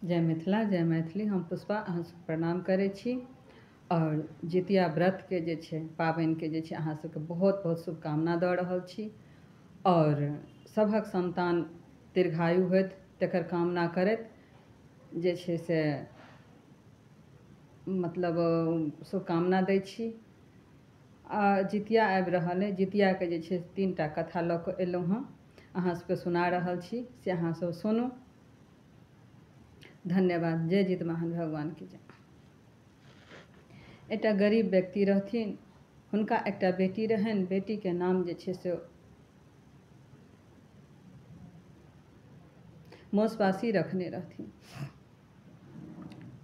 जय मिथिला जय मैथिली। हम पुष्पा अहाँ सबके प्रणाम करै छी और जितिया व्रतके जे छै पाबनिके जे छै अहाँ सबके बहुत बहुत शुभकामना दऽ रहल छी और सभक संतान दीर्घायु होथि तकर कामना करैत जे छै से मतलब शुभकामना दै छी। आ जितिया आबि रहल अइ, जितियाके जे छै 3टा कथा लऽ कऽ एलहुँ हँ, अहाँ सबके सुना रहल छी, से अहाँ सब सुनू। धन्यवाद। जय जितवाहन भगवान की जय। एकटा गरीब व्यक्ति रहथिन, हुनका एकटा बेटी रहनि। बेटीके नाम जे छै से मौसवासी रखने रहथिन।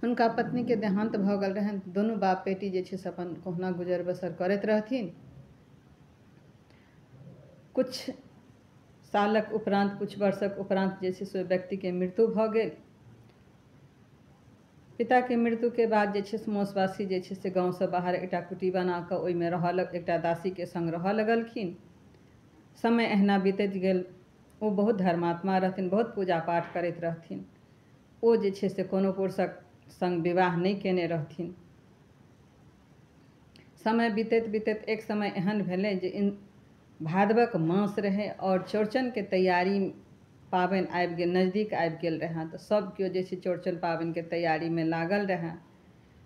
हुनका पत्नीके देहान्त भऽ गेल रहनि। दुनू बाप बेटी जे छै से अपन कहुना गुजर बसर करैत रहथिन। कुछ सालक उपरान्त, कुछ वर्षक उपरान्त जे छै से ओहि व्यक्तिके मृत्यु भऽ गेल। पिताके मृत्युके बाद जे छै से मौसवासी जे छै से गाँवसँ बाहर एकटा कुटी बनाकऽ ओहिमे रहऽ, एकटा दासीके सङ्ग रहऽ लगलखिन। समय एहिना बीतैत गेल। ओ बहुत धर्मात्मा रहथिन, बहुत पूजा पाठ करैत रहथिन। ओ जे छै से कोनो पुरुषक सङ्ग विवाह नहि केने रहथिन। समय बीतैत बीतैत एक समय एहन भेलै जे भादवक मास रहै और चौड़चनके तैयारी पाबनि आबि गेल, नजदीक आबि गेल रहै। तऽ सब केओ जे छै चौड़चन पाबनिके तैयारीमे लागल रहै।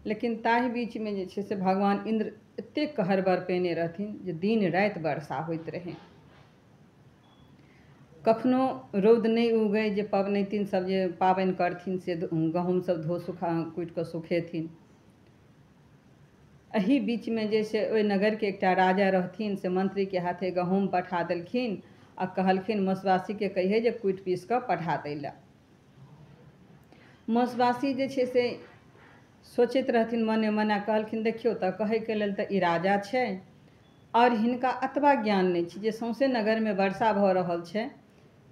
लेकिन ताहि बीचमे जे छै से भगवान इन्द्र एतेक कहर बरपेने रहथिन जे दिन राति वर्षा होइत रहै। कखनो रौद नहि उगै जे पबनैतिन सब जे पाबनि करथिन से गहूँम सब धो सुखा कुटि कऽ सुखेथिन। एहि बीचमे जे छै ओहि नगरके एकटा राजा रहथिन, से मंत्रीके हाथे गहूँम पठा देलखिन आ कहलखिन मौसवासीके कहिए जे कुटि पीस कऽ पठा दै लए। मौसवासी जे छै से सोचैत रहथिन मने मने, कहलखिन देखियौ तऽ कहैके लेल तऽ ई राजा छै और हिनका एतबा ज्ञान नहि छै जे सौंसे नगरमे वर्षा भऽ रहल छै,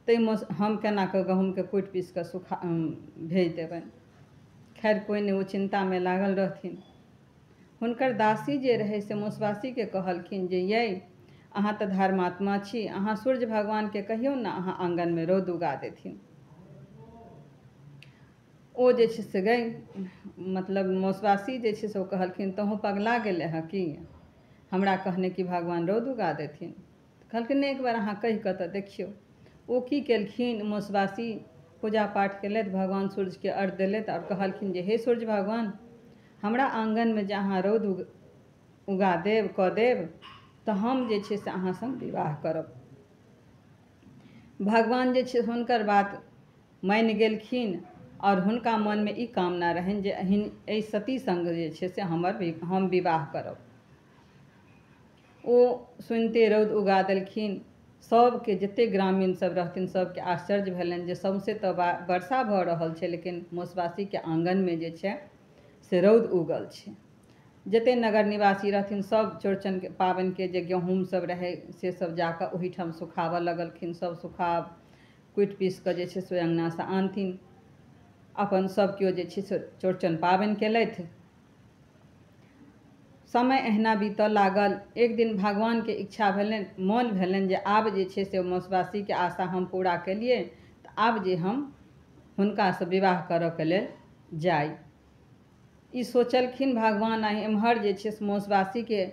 ताहिमे हम केना कऽ गहूँमके कुटि पीस कऽ सुखा भेज देबनि। खैर कोइ नहि, ओ चिन्तामे लागल रहथिन। हुनकर दासी जे रहै से मौसवासीके कहलखिन जे यै अहाँ तऽ धर्मात्मा छी, अहाँ सूर्य भगवानके कहियौ ने अहाँ आँगनमे रौद उगा देथिन। ओ जे छै से गई मतलब मौसवासी जे छै से ओ कहलखिन तहूँ पगला गेलै हँ की, हमरा कहने कि भगवान रौद उगा देथिन। कहलखिन नहि, एक बार अहाँ कहि कऽ तऽ देखियौ। ओ की केलखिन, मौसवासी पूजा पाठ केलथि, भगवान सूर्यके अर्घ देलथि और कहलखिन जे हे सूर्य भगवान, हमरा आँगनमे जे अहाँ रौद उगा देब कऽ देब तऽ हम जे छै से अहाँ सङ्ग विवाह करब। भगवान जे छै हुनकर बात मानि गेलखिन और हुनका मनमे ई कामना रहनि जे एहि सती सङ्ग जे छै से हम विवाह करब। ओ सुनिते रौद उगा देलखिन। सबके जते ग्रामीण सब रहथिन सबके आश्चर्य भेलनि जे सौंसे तऽ वर्षा भऽ रहल छै, लेकिन मौसवासीके आँगनमे जे छै से रौद उगल छै। जते नगर निवासी रहथिन सब चौड़चनके पाबनिके जे गहूँम सब रहै से सब जाकऽ ओहिठाम सुखाबऽ लगलखिन। सब सुखा कुटि पीस कऽ जे छै से ओहि अङ्गनासँ आनथिन। अपन सब केओ जे छै से चौड़चन पाबनि केलथि। समय एहिना बीतऽ लागल। एक दिन भगवानके इच्छा भेलनि, मोन भेलनि जे आब जे छै से मौसवासीके आशा हम पूरा केलियै, तऽ आब जे हम हुनकासँ विवाह करऽके लेल जाइ। ई सोचलखिन भगवान। आ एम्हर जे छै से मौसवासीके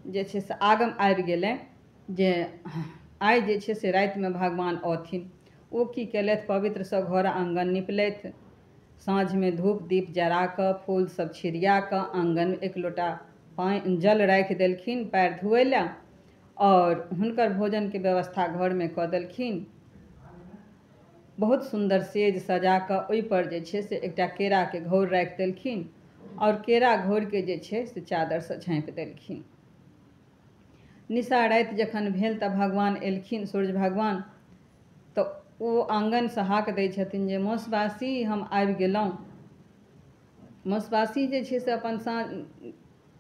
जे छै से आगम आबि गेलै जे आइ जे छै से रातिमे भगवान औथिन। ओ की केलथि, पवित्रसँ घर आँगन निपलथि, साँझमे धूप दीप जरा कऽ फूल सब छिड़िया कऽ आँगनमे एक लोटा पानि जल राखि देलखिन पैर धोअ लए और हुनकर भोजनके व्यवस्था घरमे कऽ देलखिन। बहुत सुन्दर सेज सजा कऽ ओहिपर जे छै से एकटा केराके घौर राखि देलखिन और केरा घौरके जे छै से चादरसँ झाँपि देलखिन। निशा राति जखन भेल तऽ भगवान एलखिन, सूर्य भगवान। तऽ ओ आँगनसँ हाक दै छथिन जे मौसवासी हम आबि गेलहुँ। मौसवासी जे छै से अपन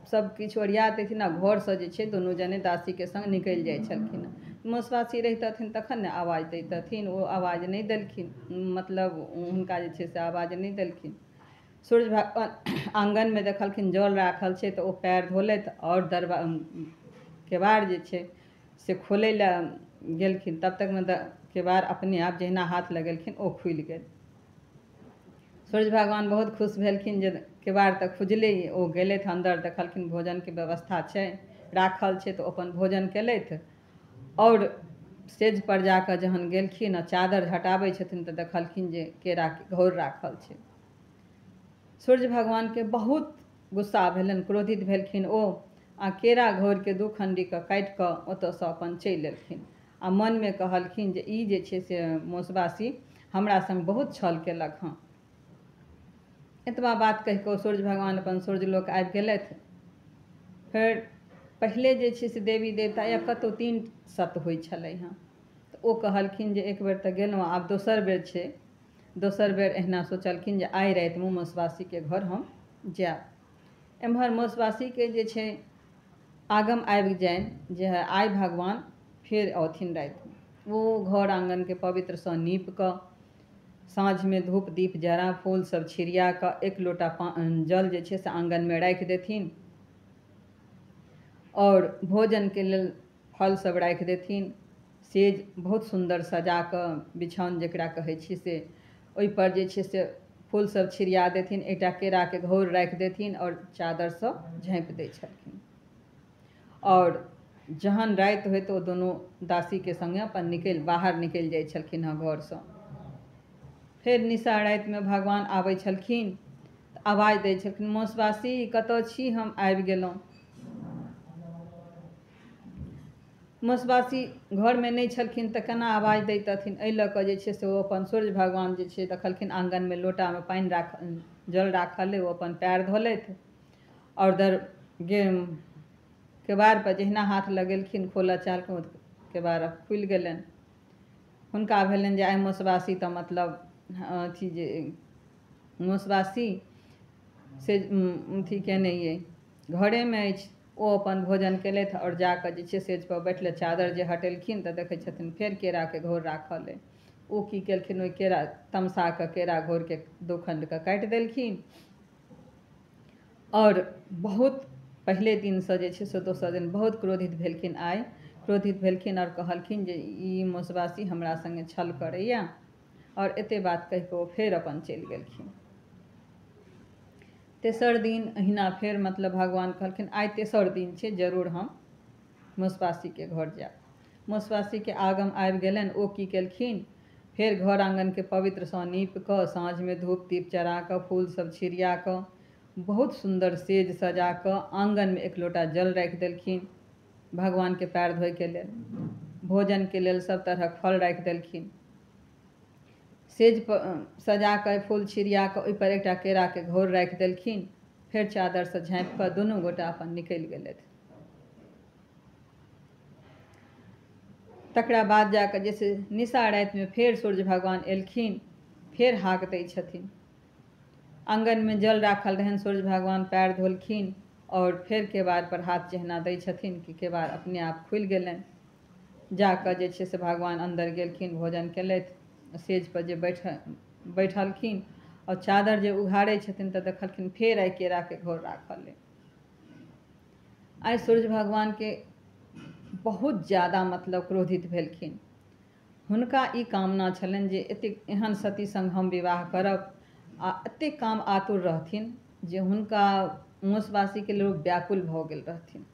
सब किछु ओरिया देथिन आ घरसँ जे छै दुनू जने दासीके सङ्ग निकलि जाइ छलखिन। मौसवासी रहितथिन तखन ने आवाज दैतथिन, ओ आवाज नहि देलखिन, मतलब हुनका जे छै से आवाज नहि देलखिन। सूर्य भगवान आँगनमे देखलखिन जल राखल छै तऽ ओ पैर धोलथि और केबाड़ जे छै से खोलै लए गेलखिन। तब तकमे केबाड़ अपने आप जहिना हाथ लगेलखिन ओ खुलि गेल। सूर्य भगवान बहुत खुश भेलखिन जे केबाड़ तऽ खुजले, ओ गेलथि अन्दर, देखलखिन भोजनके व्यवस्था छै, राखल छै, तऽ ओ अपन भोजन केलथि। आओर सेज पर जाकऽ जहन गेलखिन आ चादर हटाबै छथिन तऽ देखलखिन जे केराके घौर राखल छै। सूर्य भगवानके बहुत गुस्सा भेलनि, क्रोधित भेलखिन ओ, आ केरा घौरके दू खण्डीके काटि कऽ ओतऽसँ अपन चलि एलखिन आ मनमे कहलखिन जे ई जे छै से मौसबासी हमरा सङ्ग बहुत छल केलक हँ। एतबा बात कहि कऽ सूर्य भगवान अपन सूर्य लोक आबि गेलथि। फेर पहिले जे छै से देवी देवता या कतहु 3 सत होइ छलै हँ, तऽ ओ कहलखिन जे एक बेर तऽ गेलहुँ, आब दोसर बेर छै। दोसर बेर एहिना सोचलखिन जे आइ रातिमे मौसबासीके घर हम जायब। एम्हर मौसबासीके जे छै आगम आबि जानि जे आइ भगवान फेर औथिन रातिमे। ओ घर आङ्गनके पवित्रसँ नीप कऽ साँझमे धूप दीप जरा फूल सब छिड़िया कऽ एक लोटा जल जे छै से आङ्गनमे राखि देथिन और भोजनके लेल फल सब राखि देथिन। सेज बहुत सुन्दर सजा कऽ बिछाओन जकरा कहै छी से ओहिपर जे छै से फूल सब छिड़िया देथिन, एकटा केराके घौर राखि देथिन और चादरसँ झाँपि दै छलखिन। और जहन राति होय तऽ ओ दुनू दासीके सङ्गे अपन बाहर निकलि जाइ छलखिन हँ घरसँ। फेर निशा रातिमे भगवान आबै छलखिन तऽ आवाज दै छलखिन, मौसबासी कतऽ छी, हम आबि गेलहुँ। मौसबासी घरमे नहि छलखिन तऽ केना आवाज दैतथिन, एहि लऽ कऽ जे छै से ओ अपन सूर्य भगवान जे छै देखलखिन आङ्गनमे लोटामे पानि राखल जल राखल अइ, ओ अपन पैर धोलथि और केबाड़ पर जहिना हाथ लगेलखिन खोलऽ चाहलखिन केबाड़ खुलि गेलनि। हुनका भेलनि जे आइ मौसबासी तऽ मतलब अथी जे मौसबासी से अथी केने अइ घरेमे अछि। ओ अपन भोजन केलथि आओर जाकऽ जे छै सेज पर बैठले चादर जे हटेलखिन तऽ देखै छथिन फेर केराके घौर राखल अइ। ओ की केलखिन, ओहि केरा तमसा कऽ केरा घौरके दू खण्डके काटि देलखिन और बहुत पहिले दिनसँ जे छै से दोसर दिन बहुत क्रोधित भेलखिन। आइ क्रोधित भेलखिन आओर कहलखिन जे ई मौसबासी हमरा सङ्गे छल करैया, और एते बात कहि कऽ ओ फेर अपन चलि गेलखिन। तेसर दिन अहिना फेर मतलब भगवान कहलखिन आइ तेसर दिन छै, जरूर हम मौसबासीके घर जायब। मौसबासीके आगम आबि गेलनि। ओ की केलखिन, फेर घर आङ्गनके पवित्रसँ नीप कऽ साँझमे धूप दीप चरा कऽ फूल सब छिड़िया कऽ बहुत सुन्दर सेज सजा कऽ आङ्गनमे एक लोटा जल राखि देलखिन भगवानके पैर धोइके लेल, भोजनके लेल सब तरहक फल राखि देलखिन। सेज सजा कऽ फूल छिड़िया कऽ ओहिपर एकटा केराके घौर राखि देलखिन। फेर चादरसँ झाँपि कऽ दुनू गोटा अपन निकलि गेलथि। तकरा बाद जाकऽ जैसे निशा रातिमे फेर सूर्य भगवान एलखिन, फेर हाक दै छथिन। आङ्गनमे जल राखल रहनि, सूर्य भगवान पैर धोलखिन और फेर केबाड़ पर हाथ जहिना दै छथिन कि केबाड़ अपने आप खुलि गेलनि। जाकऽ जे छै से भगवान अन्दर गेलखिन, भोजन केलथि, सेज पर जे बैठलखिन और चादर जे उघाड़ै छथिन तऽ देखलखिन फेर आइ केराके घौर राखल अइ। आइ सूर्य भगवानके बहुत ज्यादा मतलब क्रोधित भेलखिन। हुनका ई कामना छलनि जे एतेक एहन सती सङ्ग हम विवाह करब, आ एतेक काम आतुर रहथिन जे हुनका मौसबासीके लेल व्याकुल भऽ गेल रहथिन।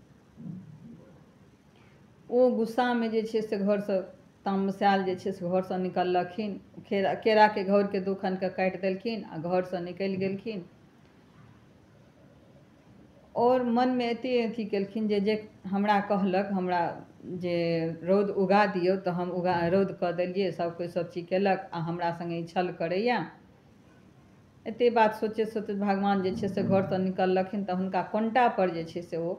ओ गुस्सामे जे छै से घरसँ तामसायल जे छै से घरसँ निकललखिन, केराके घौरके दू खण्डके काटि देलखिन आ घरसँ निकलि गेलखिन। और मनमे एते अथी केलखिन जे हमरा कहलक हमरा जे रौद उगा दियौ तऽ हम रौद कऽ देलियै, सब कोइ सब चीज केलक आ हमरा सङ्गे छल करैया। एते बात सोचैत सोचैत भगवान जे छै से घरसँ निकललखिन तऽ हुनका कोन्टा पर जे छै से ओ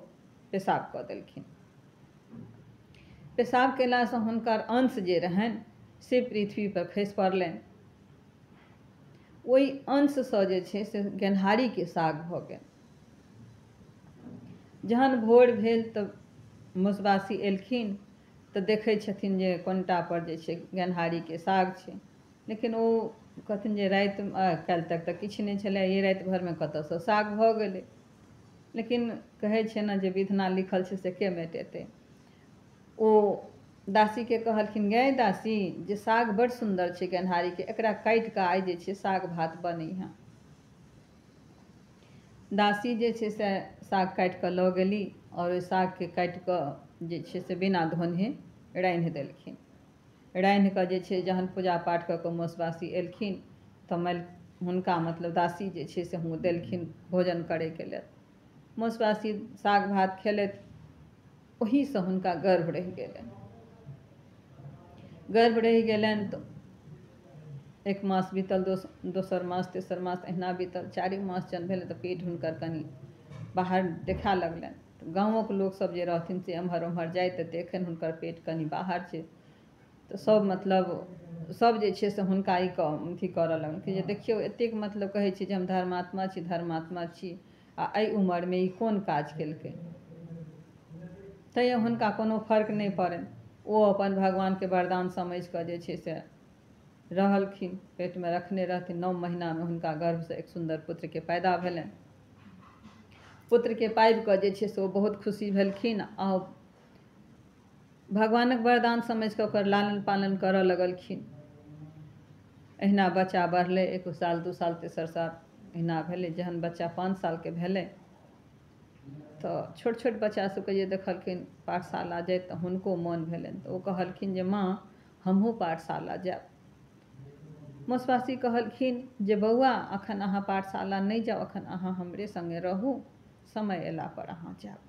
पेशाब कऽ देलखिन। पेशाब केलासँ हुनकर अंश जे रहनि से पृथ्वी पर खसि पड़लनि। ओहि अंशसँ जे छै से गेन्हारीके साग भऽ गेल। जहन भोर भेल तऽ मौसबासी एलखिन तऽ देखै छथिन जे कोन्टा पर जे छै गेन्हारीके साग छै, लेकिन ओ कहथिन जे राति काल्हि तक तऽ किछु नहि छलै, ई राति भरिमे कतऽसँ साग भऽ गेलै। लेकिन कहै छै ने जे विधना लिखल छै से के मेटेतै। ओ दासीके कहलखिन, गै दासी, जे साग बड़ सुन्दर छै गेन्हारीके, एकरा काटि कऽ आइ जे छै साग भात बनैहेँ। दासी जे छै से साग काटिकऽ लऽ गेली आओर ओहि सागके काटिकऽ जे छै से बिना धोनहे रान्हि देलखिन। रान्हिकऽ जे छै जहन पूजा पाठ कऽ कऽ मौसबासी एलखिन तऽ हुनका मतलब दासी जे छै से देलखिन भोजन करैके लेल। मौसबासी साग भात खेलथि, ओहीसँ हुनका गर्भ रहि गेलनि। गर्भ रहि गेलनि तऽ एक मास बीतल, दोसर मास, तेसर मास, एहिना बीतल। चारिम मास जहन भेलै तऽ पेट हुनकर कनि बाहर देखा लगलनि। तऽ गाँवक लोकसब जे रहथिन से एम्हर ओम्हर जाइ तऽ देखनि हुनकर पेट कनि बाहर छै, तऽ सब मतलब सब जे छै से हुनका ई अथी करऽ लगलखिन जे देखियौ एतेक मतलब कहै छै जे हम धर्मात्मा छी, धर्मात्मा छी, आ एहि उमरमे ई कोन काज केलकै। तैयो हुनका कोनो फर्क नहि पड़नि, ओ अपन भगवानके वरदान समझिकऽ जे छै से रहलखिन, पेटमे रखने रहथिन। 9 महीनामे हुनका गर्भसँ एक सुन्दर पुत्रके पैदा भेलनि। पुत्रके पाबिकऽ जे छै से ओ बहुत खुशी भेलखिन आ भगवानक वरदान समझिकऽ ओकर लालन पालन करऽ लगलखिन। एहिना बच्चा बढ़लै, 1 साल 2 साल तेसर साल एहिना भेलै। जहन बच्चा 5 सालके भेलै तऽ छोट छोट बच्चा सबके जे देखलखिन पाठशाला जाइत तऽ हुनको मोन भेलनि, तऽ ओ कहलखिन जे माँ हमहूँ पाठशाला जायब। मौसबासी कहलखिन जे बौआ अखन अहाँ पाठशाला नहि जाउ, अखन अहाँ हमरे सङ्गे रहू, समय अयला पर अहाँ जायब।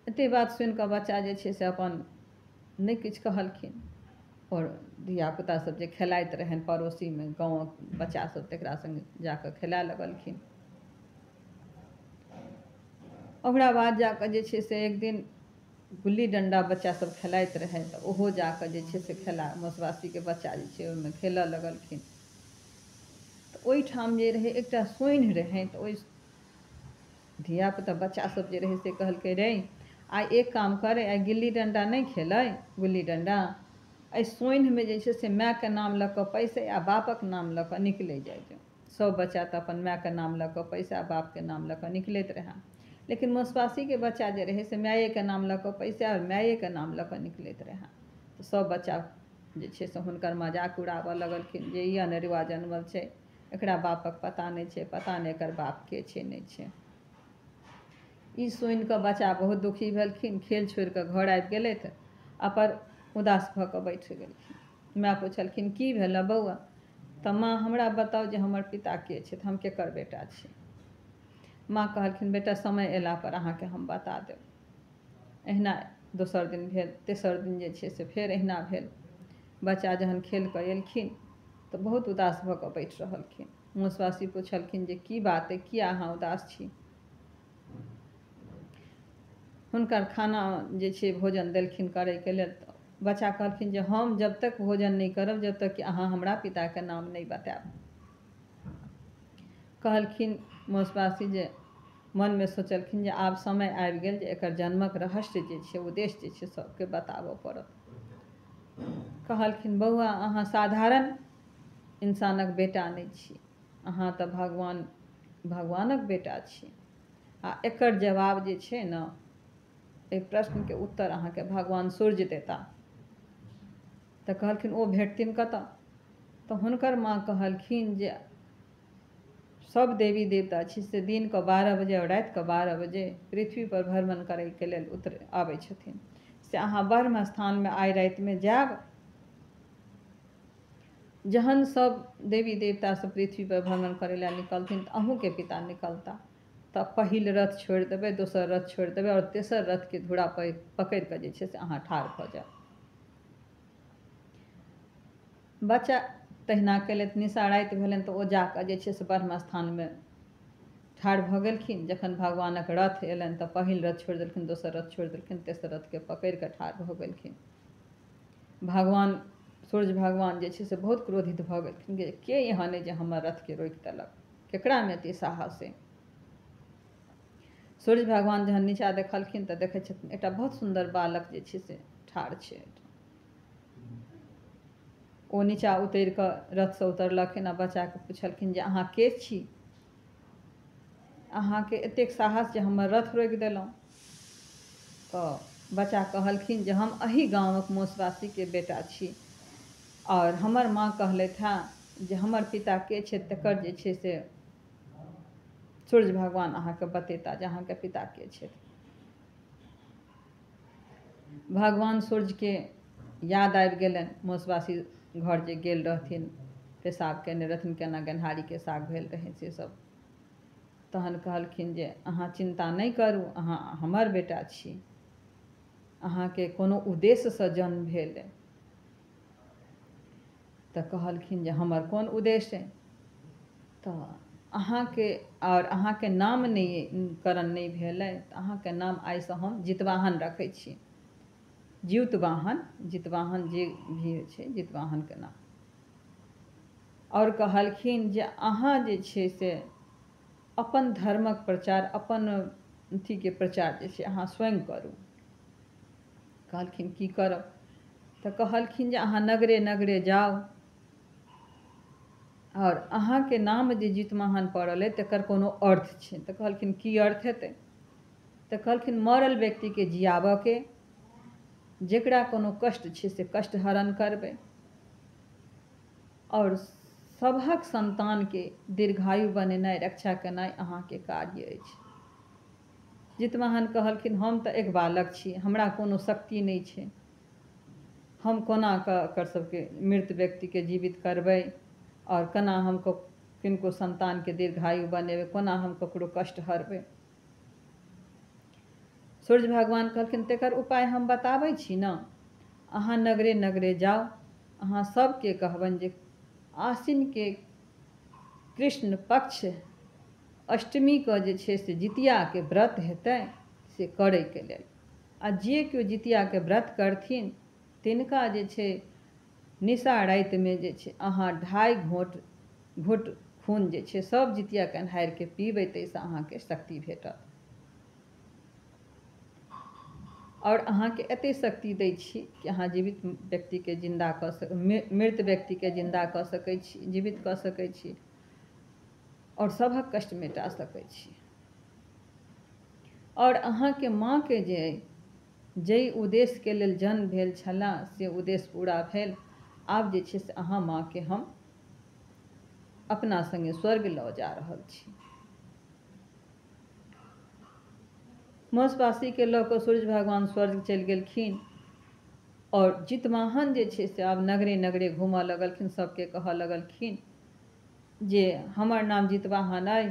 एते बात सुनिकऽ बच्चा जे छै से अपन नहि किछु कहलखिन। आओर धियापुता सब जे खेलाइत रहनि पड़ोसीमे गाँवक बच्चा सब तकरा सङ्गे जाकऽ खेलाय लगलखिन। ओकरा बाद जाकऽ जे छै से एक दिन गुल्ली डण्डा बच्चा सब खेलाइत रहै तऽ ओहो जाकऽ जे छै से खेला मौसबासीके बच्चा जे छै ओहिमे खेलऽ लगलखिन। तऽ ओहिठाम जे रहै एकटा सोन्हि रहै, तऽ ओहि धियापुता बच्चा सब जे रहै से कहलकै रे आइ एक काम करे, आइ गिल्ली डण्डा नहि खेलै, गुल्ली डण्डा, एहि सोन्हिमे जे छै से मायके नाम लऽ कऽ पैसे आ बापक नाम लऽ कऽ निकलै जाइ जाउ। सब बच्चा तऽ अपन मायके नाम लऽ कऽ पैसा आ बापके नाम लऽ कऽ निकलैत रहै, लेकिन मौसबासीके बच्चा जे रहै से मायेके नाम लऽ कऽ पैसा आओर मायेके नाम लऽ कऽ निकलैत रहै। तऽ सब बच्चा जे छै से हुनकर मजाक उड़ाबऽ लगलखिन जे ई अनेरुआ जनमल छै, एकरा बापक पता नहि छै, पता नहि एकर बाप के छै नहि छै। ई सुनिकऽ बच्चा बहुत दुखी भेलखिन, खेल छोड़िकऽ घर आबि गेलथि आ पर उदास भऽ कऽ बैठ गेलखिन। माय पुछलखिन की भेल बौआ? तऽ माँ हमरा बताउ जे हमर पिता के छथि, हम केकर बेटा छी? माँ कहलखिन बेटा समय अयला पर अहाँके हम बता देब। एहिना दोसर दिन भेल, तेसर दिन जे छै से फेर एहिना भेल। बच्चा जहन खेल कऽ एलखिन तऽ बहुत उदास भऽ कऽ बैठ रहलखिन। मौसबासी पुछलखिन जे की बात अइ, किया अहाँ उदास छी? हुनकर खाना जे छै भोजन देलखिन करैके लेल। तऽ बच्चा कहलखिन जे हम जब तक भोजन नहि करब जब तक कि अहाँ हमरा पिताके नाम नहि बतायब। कहलखिन मौसबासी जे मनमे सोचलखिन जे आब समय आबि गेल जे एकर जन्मक रहस्य जे छै उद्देश्य जे छै सबके बताबऽ पड़त। कहलखिन बौआ अहाँ साधारण इंसानक बेटा नहि छी, अहाँ तऽ भगवानक बेटा छी, आ एकर जवाब जे छै ने एहि प्रश्नके उत्तर अहाँके भगवान सूर्य देता। तऽ कहलखिन ओ भेटथिन कतऽ? तऽ हुनकर माँ कहलखिन जे सब देवी देवता छी से दिनके 12 बजे और रातिके 12 बजे पृथ्वी पर भ्रमण करैके लेल उतर आबै छथिन, से अहाँ ब्रह्म स्थानमे आइ रातिमे जायब, जहन सब देवी देवता सब पृथ्वी पर भ्रमण करै लए निकलथिन तऽ अहूँके पिता निकलता। तऽ पहिल रथ छोड़ि देबै, दोसर रथ छोड़ि देबै और तेसर रथके धुरा पकड़ि कऽ जे छै से अहाँ ठाढ़ भऽ जायब। बच्चा तहिना केलथि। निशा राति भेलनि तऽ ओ जाकऽ जे छै से ब्रह्म स्थानमे ठाढ़ भऽ गेलखिन। जखन भगवानक रथ एलनि तऽ पहिल रथ छोड़ि देलखिन, दोसर रथ छोड़ि देलखिन, तेसर रथके पकड़ि कऽ ठाढ़ भऽ गेलखिन। भगवान सूर्य भगवान जे छै से बहुत क्रोधित भऽ गेलखिन जे के एहन अइ जे हमर रथके रोकि देलक, केकरामे एते साहस अइ। सूर्य भगवान जहन नीचा देखलखिन तऽ देखै छथिन एकटा बहुत सुन्दर बालक जे छै से ठाढ़ छै। ओ नीचा उतरि कऽ रथसँ उतरलखिन आ बच्चाके पुछलखिन जे अहाँ के छी, अहाँके एतेक साहस जे हमर रथ रोकि देलहुँ? तऽ बच्चा कहलखिन जे हम एहि गामक मौसबासीके बेटा छी और हमर माँ कहलथि हँ जे हमर पिता के छथि तकर जे छै से सूर्य भगवान अहाँके बतेता जे अहाँके पिता के छथि। भगवान सूर्यके याद आबि गेलनि मौसवासी घर जे गेल रहथिन, पेशाब केने रहथिन, केना गेन्हारीके साग भेल रहै से सब। तहन कहलखिन जे अहाँ चिन्ता नहि करू, अहाँ हमर बेटा छी, अहाँके कोनो उद्देश्यसँ जन्म भेल। तऽ कहलखिन जे हमर कोन उद्देश्य? तऽ अहाँके आओर अहाँके नाम नहि करण नहि भेलै, तऽ अहाँके नाम आइसँ हम जितवाहन रखै छी। जितवाहन, जितवाहन जे भी होइ छै, जितवाहनके नाम। आओर कहलखिन जे अहाँ जे छै से अपन धर्मक प्रचार, अपन अथीके प्रचार जे छै अहाँ स्वयं करू। कहलखिन की करब? तऽ कहलखिन जे अहाँ नगरे नगरे जाउ आओर अहाँके नाम जे जितवाहन पड़ल अइ तकर कोनो अर्थ छै। तऽ कहलखिन की अर्थ हेतै? तऽ कहलखिन मरल व्यक्तिके जियाबऽके, जेकरा कोनो कष्ट छै से कष्ट हरण करबै, आओर सभक सन्तानके दीर्घायु बनेनाइ, रक्षा केनाइ अहाँके कार्य अछि। जितवाहन कहलखिन हम तऽ एक बालक छी, हमरा कोनो शक्ति नहि छै, हम कोना कऽ एकर सबके मृत व्यक्तिके जीवित करबै, आओर केना हम किनको सन्तानके दीर्घायु बनेबै, कोना हम ककरो कष्ट हरबै। सूर्य भगवान कहलखिन तकर उपाय हम बताबै छी ने, अहाँ नगरे नगरे जाउ, अहाँ सबके कहबनि जे आश्विनके कृष्ण पक्ष अष्टमीके जे छै से जितियाके व्रत हेतै से करैके लेल, आ जे केओ जितियाके व्रत करथिन तिनका जे छै निशा रातिमे जे छै अहाँ 2.5 घोंट खून जे छै सब जितिया कन्हारिके पीबै, ताहिसँ अहाँके शक्ति भेटत। आओर अहाँके एते शक्ति दै छी कि अहाँ जीवित व्यक्तिके जिन्दा कऽ मृत व्यक्तिके जिन्दा कऽ सकै छी, जीवित कऽ सकै छी, आओर सभक कष्ट मिटा सकै छी। आओर अहाँके माँके जे जाहि उद्देश्यके लेल जन्म भेल छलाह से उद्देश्य पूरा भेल, आब जे छै से अहाँ माँके हम अपना सङ्गे स्वर्ग लऽ जा रहल छी। मौसवासीके लऽ कऽ सूर्य भगवान स्वर्ग चलि गेलखिन, आओर जितवाहन जे छै से आब नगरे नगरे घूमऽ लगलखिन, सबके कहऽ लगलखिन जे हमर नाम जितवाहन अइ,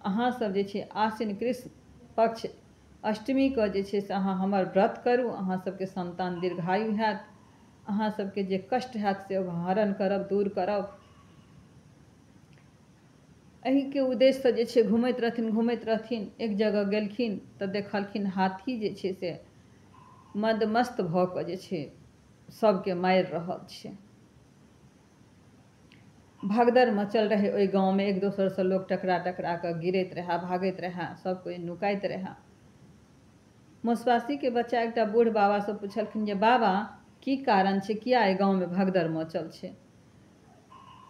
अहाँ सब जे छै आश्विन कृष्ण पक्ष अष्टमीके जे छै से अहाँ हमर व्रत करू, अहाँ सबके सन्तान दीर्घायु हैत, अहाँ सबके जे कष्ट हैत से हरण करब, दूर करब। एहिके उद्देश्यसँ जे छै घुमैत रहथिन घुमैत रहथिन, एक जगह गेलखिन तऽ देखलखिन हाथी जे छै से मदमस्त भऽ कऽ जे छै सबके मारि रहल छै। भगदड़ मचल रहै ओहि गाँवमे, एक दोसरसँ लोक टकरा टकरा कऽ गिरैत रहए, भागैत रहए, सब कोइ नुकाइत रहए। मौसवासीके बच्चा एकटा बूढ़ बाबासँ पुछलखिन जे बाबा की कारण छै, किया एहि गाँवमे भगदड़ मचल छै?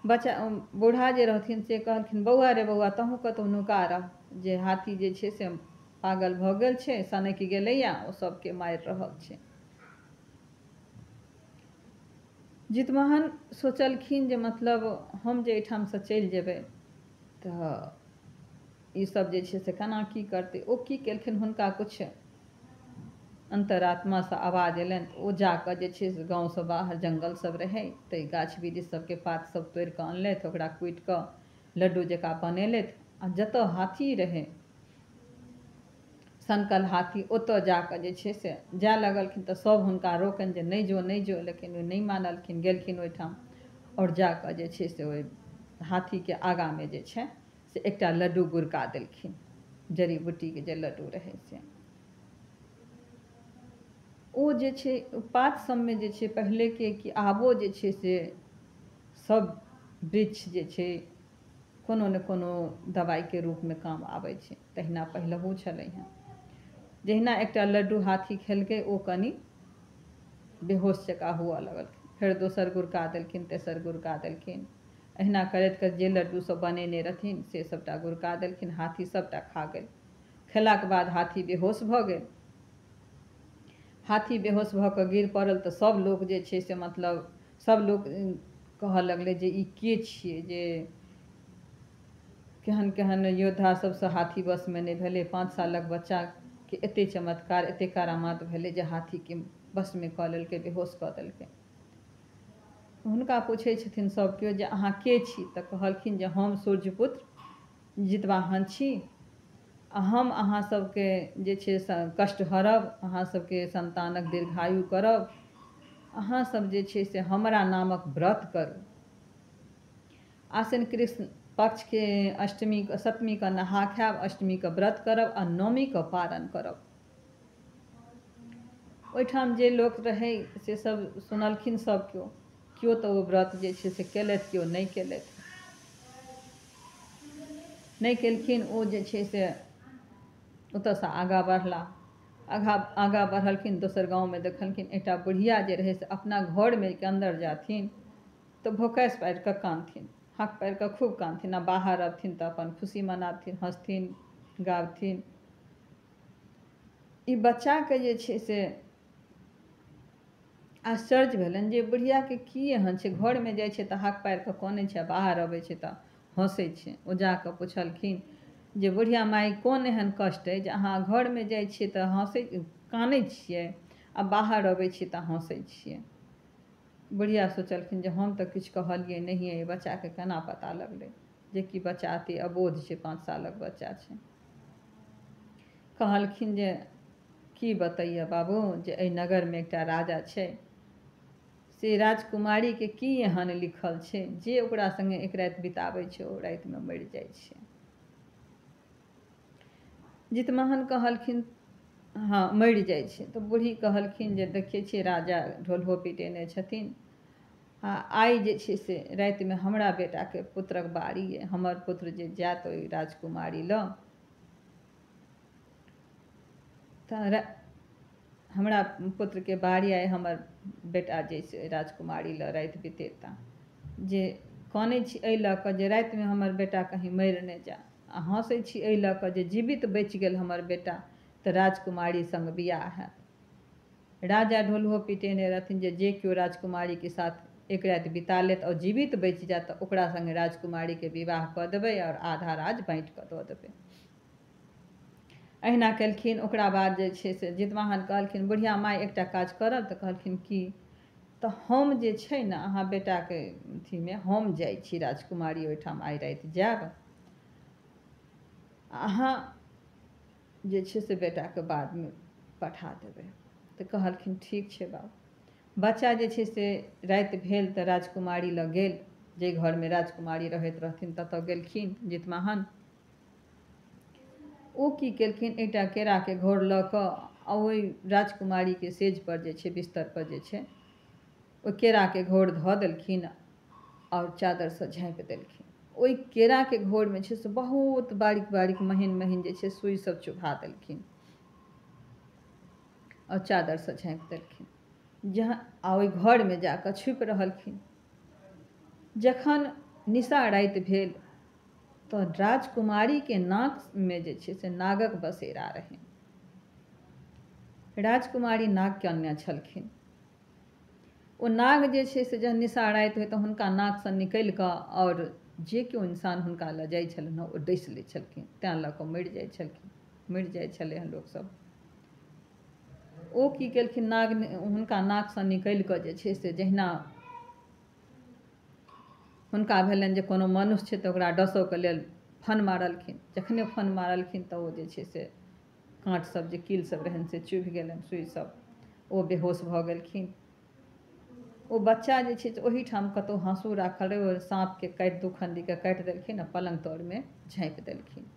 बच्चा बूढ़ा जे रहथिन से कहलखिन बौआ रे बौआ, तहूँ कतहु नुका रह, जे हाथी जे छै से पागल भऽ गेल छै, सनकि गेलैया, ओ सबके मारि रहल छै। जितवाहन सोचलखिन जे मतलब हम जे एहिठामसँ चलि जेबै तऽ ई सब जे छै से केना की करतै। ओ की केलखिन, हुनका किछु अन्तरात्मासँ आवाज एलनि, तऽ ओ जाकऽ जे छै से गाँवसँ बाहर जङ्गल सब रहै ताहि गाछ वृक्ष सबके पात सब तोड़िकऽ अनलथि, ओकरा कुटिकऽ लड्डू जकाँ बनेलथि, आ जतऽ हाथी रहै सनकल हाथी ओतऽ जाकऽ जे छै से जाय लगलखिन। तऽ सब हुनका रोकनि जे नहि जो नहि जो, लेकिन ओ नहि मानलखिन, गेलखिन ओहिठाम आओर जाकऽ जे छै से ओहि हाथीके आगाँमे जे छै से एकटा लड्डू गुड़का देलखिन, जड़ी बूटीके जे लड्डू रहै से। ओ जे छै पात सबमे जे छै पहिलेके कि आबो जे छै से सब वृक्ष जे छै कोनो ने कोनो दवाइके रूपमे काम आबै छै, तहिना पहिलहु छलै हँ। जहिना एकटा लड्डू हाथी खेलकै ओ कनि बेहोश जकाँ हुअ लगलखिन, फेर दोसर गुड़का देलखिन, तेसर गुड़का देलखिन, एहिना करैत करैत जे लड्डू सब बनेने रहथिन से सबटा गुड़का देलखिन, हाथी सबटा खा गेल। खेलाके बाद हाथी बेहोश भऽ गेल। हाथी बेहोश भऽ कऽ गिर पड़ल तऽ सब लोक जे छै से मतलब सब लोक कहऽ लगलै जे ई के छियै जे केहन केहन योद्धा सबसँ हाथी वशमे नहि भेलै। 5 सालक बच्चाके एते चमत्कार, एते करामात भेलै जे हाथीके वशमे कऽ लेलकै, बेहोश कऽ देलकै। हुनका पूछै छथिन सब केओ जे अहाँ के छी? तऽ कहलखिन जे हम सूर्यपुत्र जितवाहन छी आ हम अहाँ सबके जे छै से कष्ट हरब, अहाँ सबके संतानक दीर्घायु करब, अहाँ सब जे छै से हमरा नामक व्रत करू। आश्विन कृष्ण पक्षके अष्टमी सप्तमी के नहा खायब, अष्टमी के व्रत करब आ नवमी के पारण करब। ओहिठाम जे लोक रहै से सब सुनलखिन सब केओ, केओ तऽ ओ व्रत जे छै से केलथि, केओ नहि केलथि। नहि केलखिन ओ जे छै से ओतऽसँ आगाँ बढ़ला। आगाँ बढ़लखिन, दोसर गाँवमे देखलखिन एकटा बुढ़िया जे रहै से अपना घरमे के अन्दर जाथिन तऽ भोकासि पारि कऽ कानथिन, हाक पारि कऽ खूब कानथिन आ बाहर अबथिन तऽ अपन खुशी मनाबथिन, हँसथिन गाबथिन। ई बच्चाके जे छै से आश्चर्य भेलनि जे बुढ़ियाके की एहन छै, घरमे जाइ छै तऽ हाक पारि कऽ कनै छै आ बाहर अबै छै तऽ हँसै छै। ओ जाकऽ पुछलखिन जे बुढ़िया माइ कोन एहन कष्ट अइ जे अहाँ घरमे जाइ छियै तऽ हँसै कानै छियै आ बाहर अबै छियै तऽ हँसै छियै? बुढ़िया सोचलखिन जे हम तऽ किछु कहलियै नहिए, एहि बच्चाके केना पता लगलै जेकि बच्चा अति अबोध छै, 5 सालक बच्चा छै। कहलखिन जे की बतैया बाबू जे एहि नगरमे एकटा राजा छै, से राजकुमारीके की एहन लिखल छै जे ओकरा संगे एक राति बिताबै छै ओ रातिमे मरि जाइ छै। जितमहन कहलखिन हँ मरि जाइ छै। तऽ बूढ़ी कहलखिन जे देखै छियै राजा ढोलहो पिटेने छथिन आ आइ जे छै से रातिमे हमरा बेटाके पुत्रक बारी अइ, हमर पुत्र जे जायत ओहि राजकुमारी लग तऽ हमरा पुत्रके बारी आइ, हमर बेटा जे छै राजकुमारी लग राति बितेता। जे कानै छी एहि लऽ कऽ जे रातिमे हमर बेटा कहीं मरि नहि जाय आ हँसै छी एहि लऽ कऽ जे जीवित बचि गेल हमर बेटा तऽ राजकुमारी संग बियाह हैत। राजा ढोलहो पिटेने रहथिन जे जे केओ राजकुमारीके साथ एक राति बिता लेत और जीवित बचि जायत तऽ ओकरा संगे राजकुमारीके विवाह कऽ देबै और आधा राज बाँटि कऽ दऽ देबै। अहिना केलखिन। ओकरा बाद जे छै से जितवाहन कहलखिन बुढ़िया माइ एकटा काज करब? तऽ कहलखिन की? तऽ हम जे छै ने अहाँ बेटाके अथीमे हम जाइ छी राजकुमारी ओहिठाम आइ राति जायब, अहाँ जे छै से बेटाके बादमे पठा देबै। तऽ कहलखिन ठीक छै बाबू। बच्चा जे छै से राति भेल तऽ राजकुमारी लग गेल, जाहि घरमे राजकुमारी रहैत रहथिन ततऽ गेलखिन जितवाहन। ओ की केलखिन एकटा केराके घौर लऽ कऽ आ ओहि राजकुमारीके सेज पर जे छै बिस्तर पर जे छै ओहि केराके घौर धऽ देलखिन आओर चादरसँ झाँपि देलखिन। ओहि केराके घौरमे छै से बहुत बारीक बारीक महीन महीन जे छै सुइ सब चुभा देलखिन आओर चादरसँ झाँपि देलखिन। जहाँ आ ओहि घरमे जाकऽ छुपि रहलखिन। जखन निशा राति भेल तऽ राजकुमारीके नाकमे जे छै से नागक बसेरा रहै। राजकुमारी नाग कन्या छलखिन। ओ नाग जे छै से जहन निशा राति होइ तऽ हुनका नाकसँ निकलि कऽ आओर जे केओ इंसान हुनका लग जाइ छलनि हँ ओ डसि लै छलखिन, तैँ लऽ कऽ मरि जाइ छलखिन, मरि जाइ छलै हँ लोकसभ। ओ की केलखिन नाग हुनका नाकसँ निकलि कऽ जे छै से जहिना हुनका भेलनि जे कोनो मनुष्य छै तऽ ओकरा डसऽके लेल फन मारलखिन। जखने फन मारलखिन तऽ ओ जे छै से काँट सब जे कील सब रहनि से चुभि गेलनि, सुइ सब, ओ बेहोश भऽ गेलखिन। ओ बच्चा जे छै से ओहिठाम कतहु हाँसू राखल रहै, ओ साँपके काटि दू खण्डीके काटि देलखिन आ पलङ्ग तरमे झाँपि देलखिन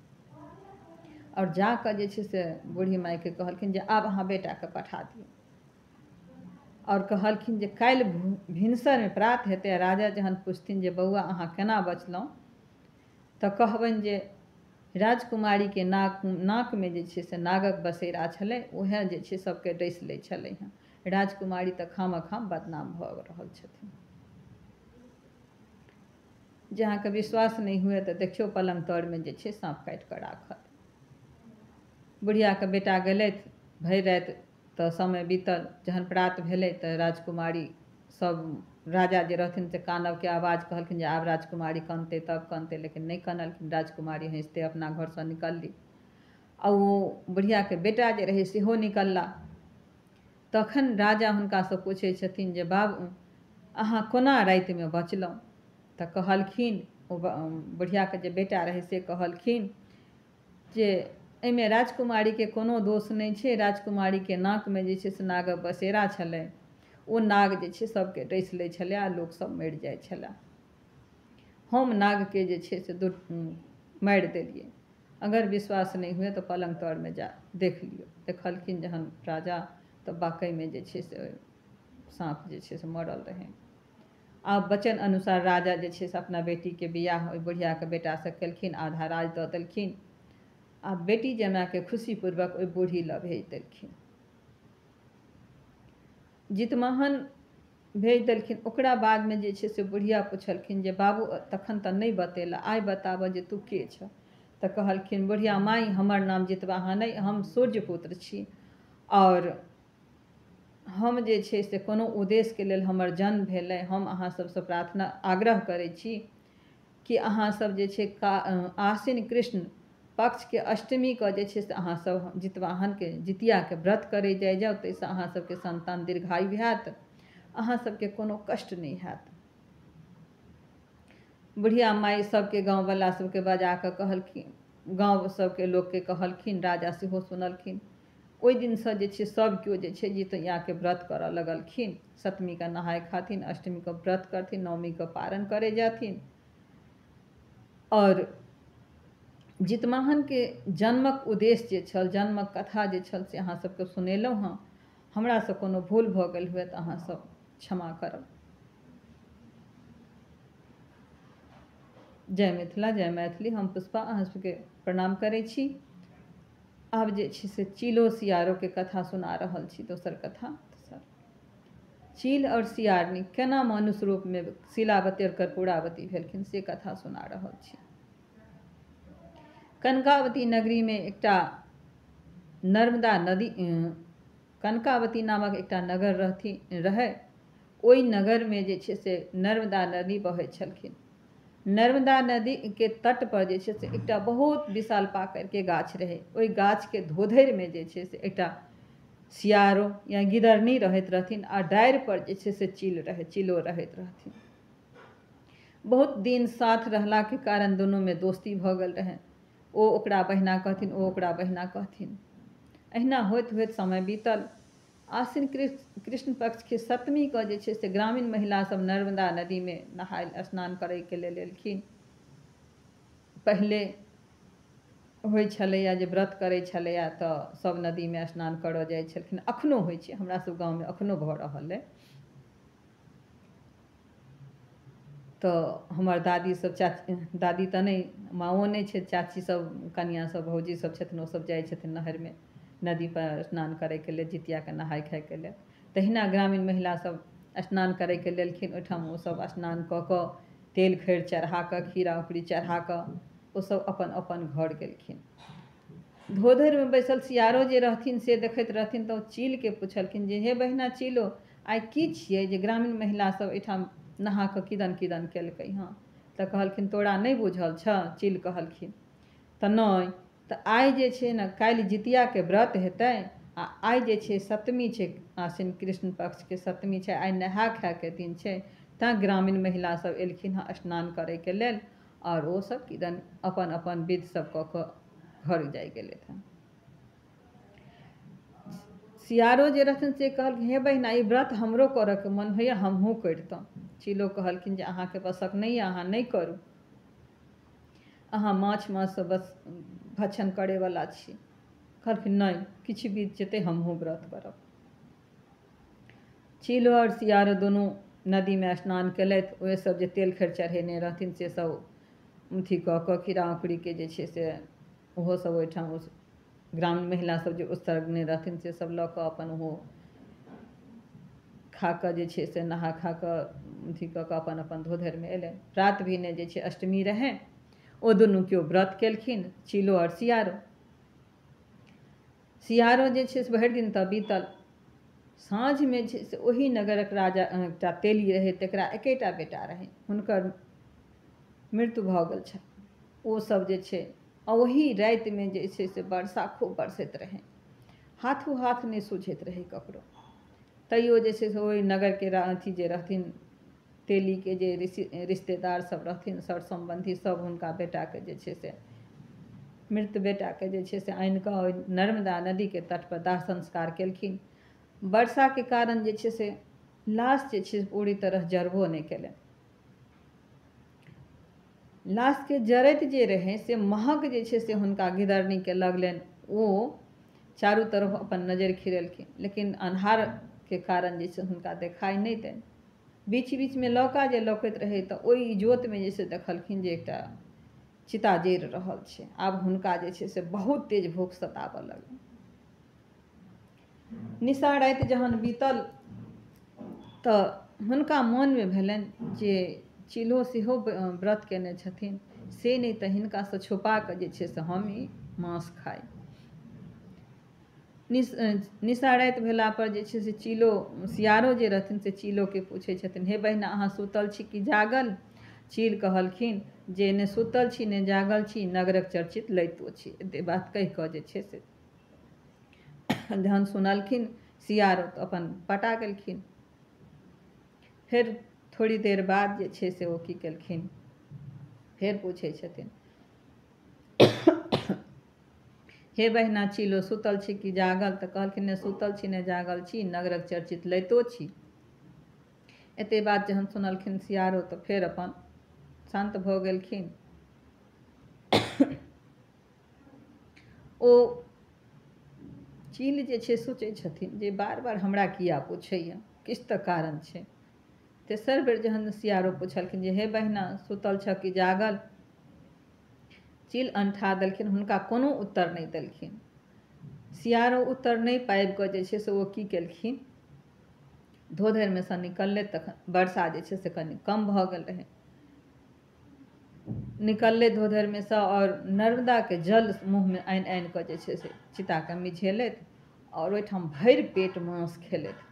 आओर जाकऽ जे छै से बूढ़ी माइके कहलखिन जे आब अहाँ बेटाके पठा दियौ। आओर कहलखिन जे काल्हि भिनसरमे प्रात हेतै आ राजा जहन पुछथिन जे बौआ अहाँ केना बचलहुँ तऽ कहबनि जे राजकुमारीके नाकमे जे छै से नागक बसेरा छलै, उएह जे छै सबके डसि लै छलै हँ। राजकुमारी तऽ खामखाम बदनाम भऽ रहल छथिन। जे अहाँके विश्वास नहि हुए तऽ देखियौ पलङ्ग तरमे जे छै साँप काटि कऽ राखल। बुढ़ियाके बेटा गेलथि, भरि राति तऽ समय बीतल। जहन प्रात भेलै तऽ राजकुमारी सब राजा जे रहथिन से कानबके आवाज कहलखिन जे आब राजकुमारी कनतै तब कनतै, लेकिन नहि कनलखिन। राजकुमारी हँसिते अपना घरसँ निकलली आ ओ बुढ़ियाके बेटा जे रहै सेहो निकलला। तखन राजा हुनकासँ पूछै छथिन जे बाबू अहाँ कोना रातिमे बचलहुँ? तऽ कहलखिन ओ बुढ़ियाके जे बेटा रहै से कहलखिन जे एहिमे राजकुमारीके कोनो दोष नहि छै। राजकुमारीके नाकमे जे छै से नागक बसेरा छलै, ओ नाग जे छै सबके डसि लै छलै आ लोक सब मरि जाइ छलै। हम नागके जे छै से मारि देलियै। अगर विश्वास नहि हुए तऽ पलङ्ग तरमे जा देख लियौ। देखलखिन जहन राजा तऽ वाकईमे जे छै से साँप जे छै से मरल रहै। आब वचन अनुसार राजा जे छै से अपना बेटीके बियाह ओहि बुढ़ियाके बेटासँ केलखिन, आधा राज दऽ देलखिन आ बेटी जमायके खुशीपूर्वक ओहि बूढ़ी लग भेज देलखिन। जितवाहन भेज देलखिन। ओकरा बादमे जे छै से बुढ़िया पुछलखिन जे बाबू तखन तऽ नहि बतेला, आइ बताबऽ जे तू के छऽ? तऽ कहलखिन बुढ़िया माइ, हमर नाम जितवाहन अइ, हम सूर्य पुत्र छी आओर हम जे छै से कोनो उद्देश्यके लेल हमर जन्म भेलै। हम अहाँ सबसँ प्रार्थना आग्रह करै छी कि अहाँ सब जे छै आश्विन कृष्ण पक्षके अष्टमीके जे छै से अहाँ सब जितवाहनके जितियाके व्रत करै जाइ जाउ, ताहिसँ अहाँ सबके संतान दीर्घायु हैत, अहाँ सबके कोनो कष्ट नहि हैत। बुढ़िया माइ सबके गाँववला सबके बजा कऽ कहलखिन, गाँव सबके लोकके कहलखिन, राजा सेहो सुनलखिन। ओहि दिनसँ जे छै सब केओ जे छै जितियाके व्रत करऽ लगलखिन। सप्तमीके नहाय खाथिन, अष्टमीके व्रत करथिन, नवमीके पारण करै जाथिन। आओर जितवाहनके जन्मक उद्देश्य जे छल, जन्मक कथा जे छल से अहाँ सबके सुनेलहुँ हँ। हमरासँ कोनो भूल भऽ गेल हुए तऽ अहाँ सब क्षमा करब। जय मिथिला, जय मैथिली। हम पुष्पा अहाँ सबके प्रणाम करै छी। आब जे छै से चीलो सियारोके कथा सुना रहल छी। दोसर कथा, चील और सियारनी केना मनुष्य रूपमे शीलावती और कर्पूरावती भेलखिन से कथा सुना रहल छी। कनकावती नगरीमे एकटा नर्मदा नदी, कनकावती नामक एकटा नगर रहै। ओहि नगरमे जे छै से नर्मदा नदी बहै छलखिन। नर्मदा नदी के तट पर जे छै से एकटा बहुत विशाल पाकड़िके गाछ रहै। ओहि गाछके धोधरिमे जे छै से एकटा सियारो या गिदरनी रहैत रहथिन आ डारि पर जे छै से चील रहै, चीलो रहैत रहथिन। बहुत दिन साथ रहलाके कारण दुनूमे दोस्ती भऽ गेल रहै। ओ ओकरा बहिना कहथिन, ओ ओकरा बहिना कहथिन। एहिना होइत होइत समय बीतल। आश्विन कृष्ण पक्षके सप्तमीके जे छै से ग्रामीण महिला सब नर्मदा नदीमे नहाय स्नान करैके लेल एलखिन। पहिले होइ छलैया जे व्रत करै छलैया तऽ सब नदीमे स्नान करऽ जाइ छलखिन। अखनो होइ छै, हमरा सब गाँवमे अखनो भऽ रहल अइ। तऽ हमर दादी सब, चाची, दादी तऽ नहि, माँओ नहि छै, चाची सब, कनिया सब, भौजी सब छथिन, ओ सब जाइ छथिन नहरमे नदी पर स्नान करैके लेल, जितियाके नहाय खायके लेल। तहिना ग्रामीण महिला सब स्नान करैके लेलखिन। ओहिठाम ओ सब स्नान कऽ कऽ तेल खैर चढ़ा कऽ, खीरा उखड़ी चढ़ा कऽ ओ सब अपन अपन घर गेलखिन। धोधरिमे बैसल सियारो जे रहथिन से देखैत रहथिन। तऽ ओ चीलके पुछलखिन जे हे बहिना चीलो, आइ की छियै जे ग्रामीण महिला सब एहिठाम नहा कऽ किदन किदन केलकै हँ? तऽ कहलखिन तोरा नहि बुझल छऽ? चील कहलखिन तऽ नहि। तऽ आइ जे छै ने काल्हि जितियाके व्रत हेतै आ आइ जे छै सप्तमी छै, आश्विन कृष्ण पक्षके सप्तमी छै, आइ नहा खायके दिन छै, तैँ ग्रामीण महिला सब एलखिन हँ स्नान करैके लेल आओर ओ सब किदन अपन अपन विध सब कऽ कऽ घर जाइ गेलथि हँ। सियारो जे रहथिन से कहलखिन हे बहिना, ई व्रत हमरो करऽके मन होइए, हमहूँ करितहुँ। चीलो कहलखिन जे अहाँके बसक नहि यऽ, अहाँ नहि करू, अहाँ माछ मांस बस भक्षण करैवला छी। कहलखिन नहि, किछु बीत जेतै, हमहूँ व्रत करब। चीलो आओर सियारो दुनू नदीमे स्नान केलथि। ओहि सब जे तेल खैर चढ़ेने रहथिन से सब अथी कऽ कऽ खीरा उखड़ीके जे छै से ओहो सब ओहिठाम ग्रामीण महिला सब जे उत्सर्गने रहथिन से सब लऽ कऽ अपन ओहो खा कऽ जे छै से नहा खा कऽ अथी कऽ कऽ अपन अपन धोधरिमे एलै। रात भिने जे छै अष्टमी रहै, ओ दुनू केओ व्रत केलखिन, चीलो आओर सियारो। सियारो जे छै से भरि दिन तऽ बीतल। साँझमे जे छै से ओही नगरक राजा एकटा तेली रहै, तकरा एकेटा बेटा रहै, हुनकर मृत्यु भऽ गेल छल। ओ सब जे छै ओही रातिमे जे छै से वर्षा खूब बरसैत रहै, हाथो हाथ नहि सुझैत रहै ककरो। तैयो जे छै से ओहि नगरके अथी जे रहथिन तेलीके जे रिश्तेदार सब रहथिन, सर सम्बन्धी सब हुनका बेटाके जे छै से मृत बेटाके जे छै से आनिकऽ ओहि नर्मदा नदीके तटपर दाह संस्कार केलखिन। वर्षाके कारण जे छै से लाश जे छै पूरी तरह जरबो नहि केलनि। लाशके जरैत जे रहै से महक जे छै से हुनका गिदरनीके लगलनि। ओ चारू तरफ अपन नजरि खिरेलखिन, लेकिन अन्हारके कारण जे छै हुनका देखाइ नहि देनि। बीच बीचमे लौका जे लौकैत रहै तऽ ओहि इजोतमे जे छै देखलखिन जे एकटा चिता जरि रहल छै। आब हुनका जे छै से बहुत तेज भूख सताबऽ लगलनि। निशा राति जहन बीतल तऽ हुनका मोनमे भेलनि जे चिल्हो सेहो व्रत केने छथिन, से नहि तऽ हिनकासँ छुपा कऽ जे छै से हम ई माँस खाइ। निशा राति भेलापर जे छै से चिलो सियारो जे रहथिन से चिलोके पूछै छथिन, हे बहिना अहाँ सुतल छी कि जागल? चील कहलखिन जे ने सुतल छी ने जागल छी, नगरक चर्चित लैतो छी। एते बात कहि कऽ जे छै से जहन सुनलखिन सियारो तऽ अपन पटा गेलखिन। फेर थोड़ी देर बाद जे छै से ओ की केलखिन, फेर पूछै छथिन, हे बहिना चिलो सुतल छी कि जागल? तऽ कहलखिन ने सुतल छी ने जागल छी, नगरक चर्चित लैतो छी। एते बात जहन सुनलखिन सियारो तऽ फेर अपन शान्त भऽ गेलखिन। ओ चील जे छै सोचै छथिन जे बार बार हमरा किया पूछैया, किछु तऽ कारण छै। तेसर बेर जहन सियारो पुछलखिन जे हे बहिना सुतल छह कि जागल? चील अनठा देलखिन, हुनका कोनो उत्तर नहि देलखिन। सियारो उत्तर नहि पाबि कऽ जे छै से ओ की केलखिन, धोधरिमे सँ निकललै। तखन वर्षा जे छै से कनि कम भऽ गेल रहै। निकललै धोधरिमे सँ आओर नर्मदाके जल मुँहमे आनि आनि कऽ जे छै से चिताके मिझेलथि आओर ओहिठाम भरि पेट माँस खेलथि।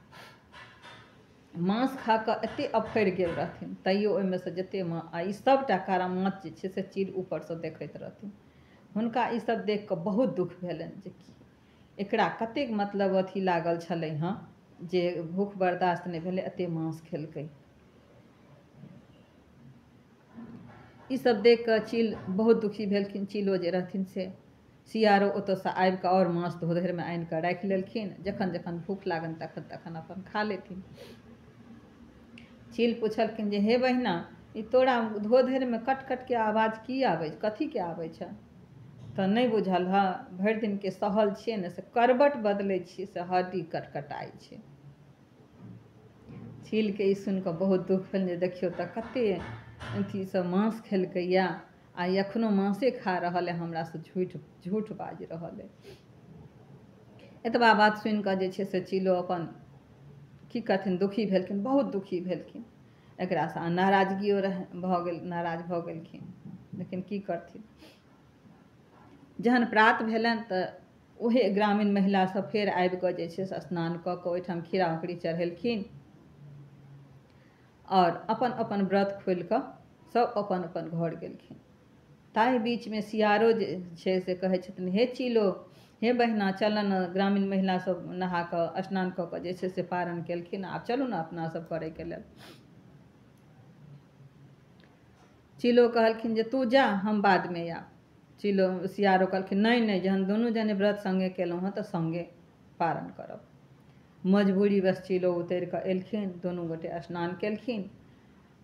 माँस खा कऽ एते अफरि गेल रहथिन, तैयो ओहिमे सँ जते आ ई सभटा करामात जे छै से चील ऊपरसँ देखैत रहथिन। हुनका ई सब देख कऽ बहुत दुःख भेलनि जे की एकरा कतेक मतलब अथी लागल छलै हँ जे भूख बर्दाश्त नहि भेलै, एते माँस खेलकै। ई सब देख कऽ चील बहुत दुखी भेलखिन। चीलो जे रहथिन से सियारो ओतऽसँ आबि कऽ आओर माँस धोधरिमे आनि कऽ राखि लेलखिन। जखन जखन भूख लागनि तखन तखन अपन खा लेथिन। चील पुछलखिन जे हे बहिना ई तोरा धोधरिमे कट कटके आवाज की आबै, कथीके आबै छै? तऽ नहि बुझल हँ, भरि दिनके सहल छियै ने, से करबट बदलै छियै से हड्डी कटकटाइ छै। चीलके ई सुनि कऽ बहुत दुःख भेल जे देखियौ तऽ कते अथीसँ माँस खेलकैया आ एखनो माँसे खा रहल है, हमरासँ झूठ झूठ बाजि रहल है। एतबा बात सुनि कऽ जे छै से चीलो अपन की करथिन, दुखी भेलखिन, बहुत दुखी भेलखिन एकरासँ। आ नाराजगियो रहै भऽ गेल, नाराज भऽ गेलखिन, लेकिन की करथिन। जहन प्रात भेलनि तऽ ओहे ग्रामीण महिला सब फेर आबि कऽ जे छै से स्नान कऽ कऽ ओहिठाम खीरा औंकरी चढ़ेलखिन आओर अपन अपन व्रत खोलि कऽ सब अपन अपन घर गेलखिन। ताहि बीचमे सियारो जे छै से कहै छथिन, हे चीलो, हे बहिना चल ने। ग्रामीण महिला सब नहा कऽ स्नान कऽ कऽ जे छै से पारण केलखिन, आब चलू ने अपना सब करैके लेल। चीलो कहलखिन जे तू जा, हम बादमे आयब। चीलो सियारो कहलखिन नहि नहि, जहन दुनू जने व्रत सङ्गे केलहुँ हँ तऽ सङ्गे पारण करब। मजबूरी बस चीलो उतरि कऽ एलखिन, दुनू गोटे स्नान केलखिन।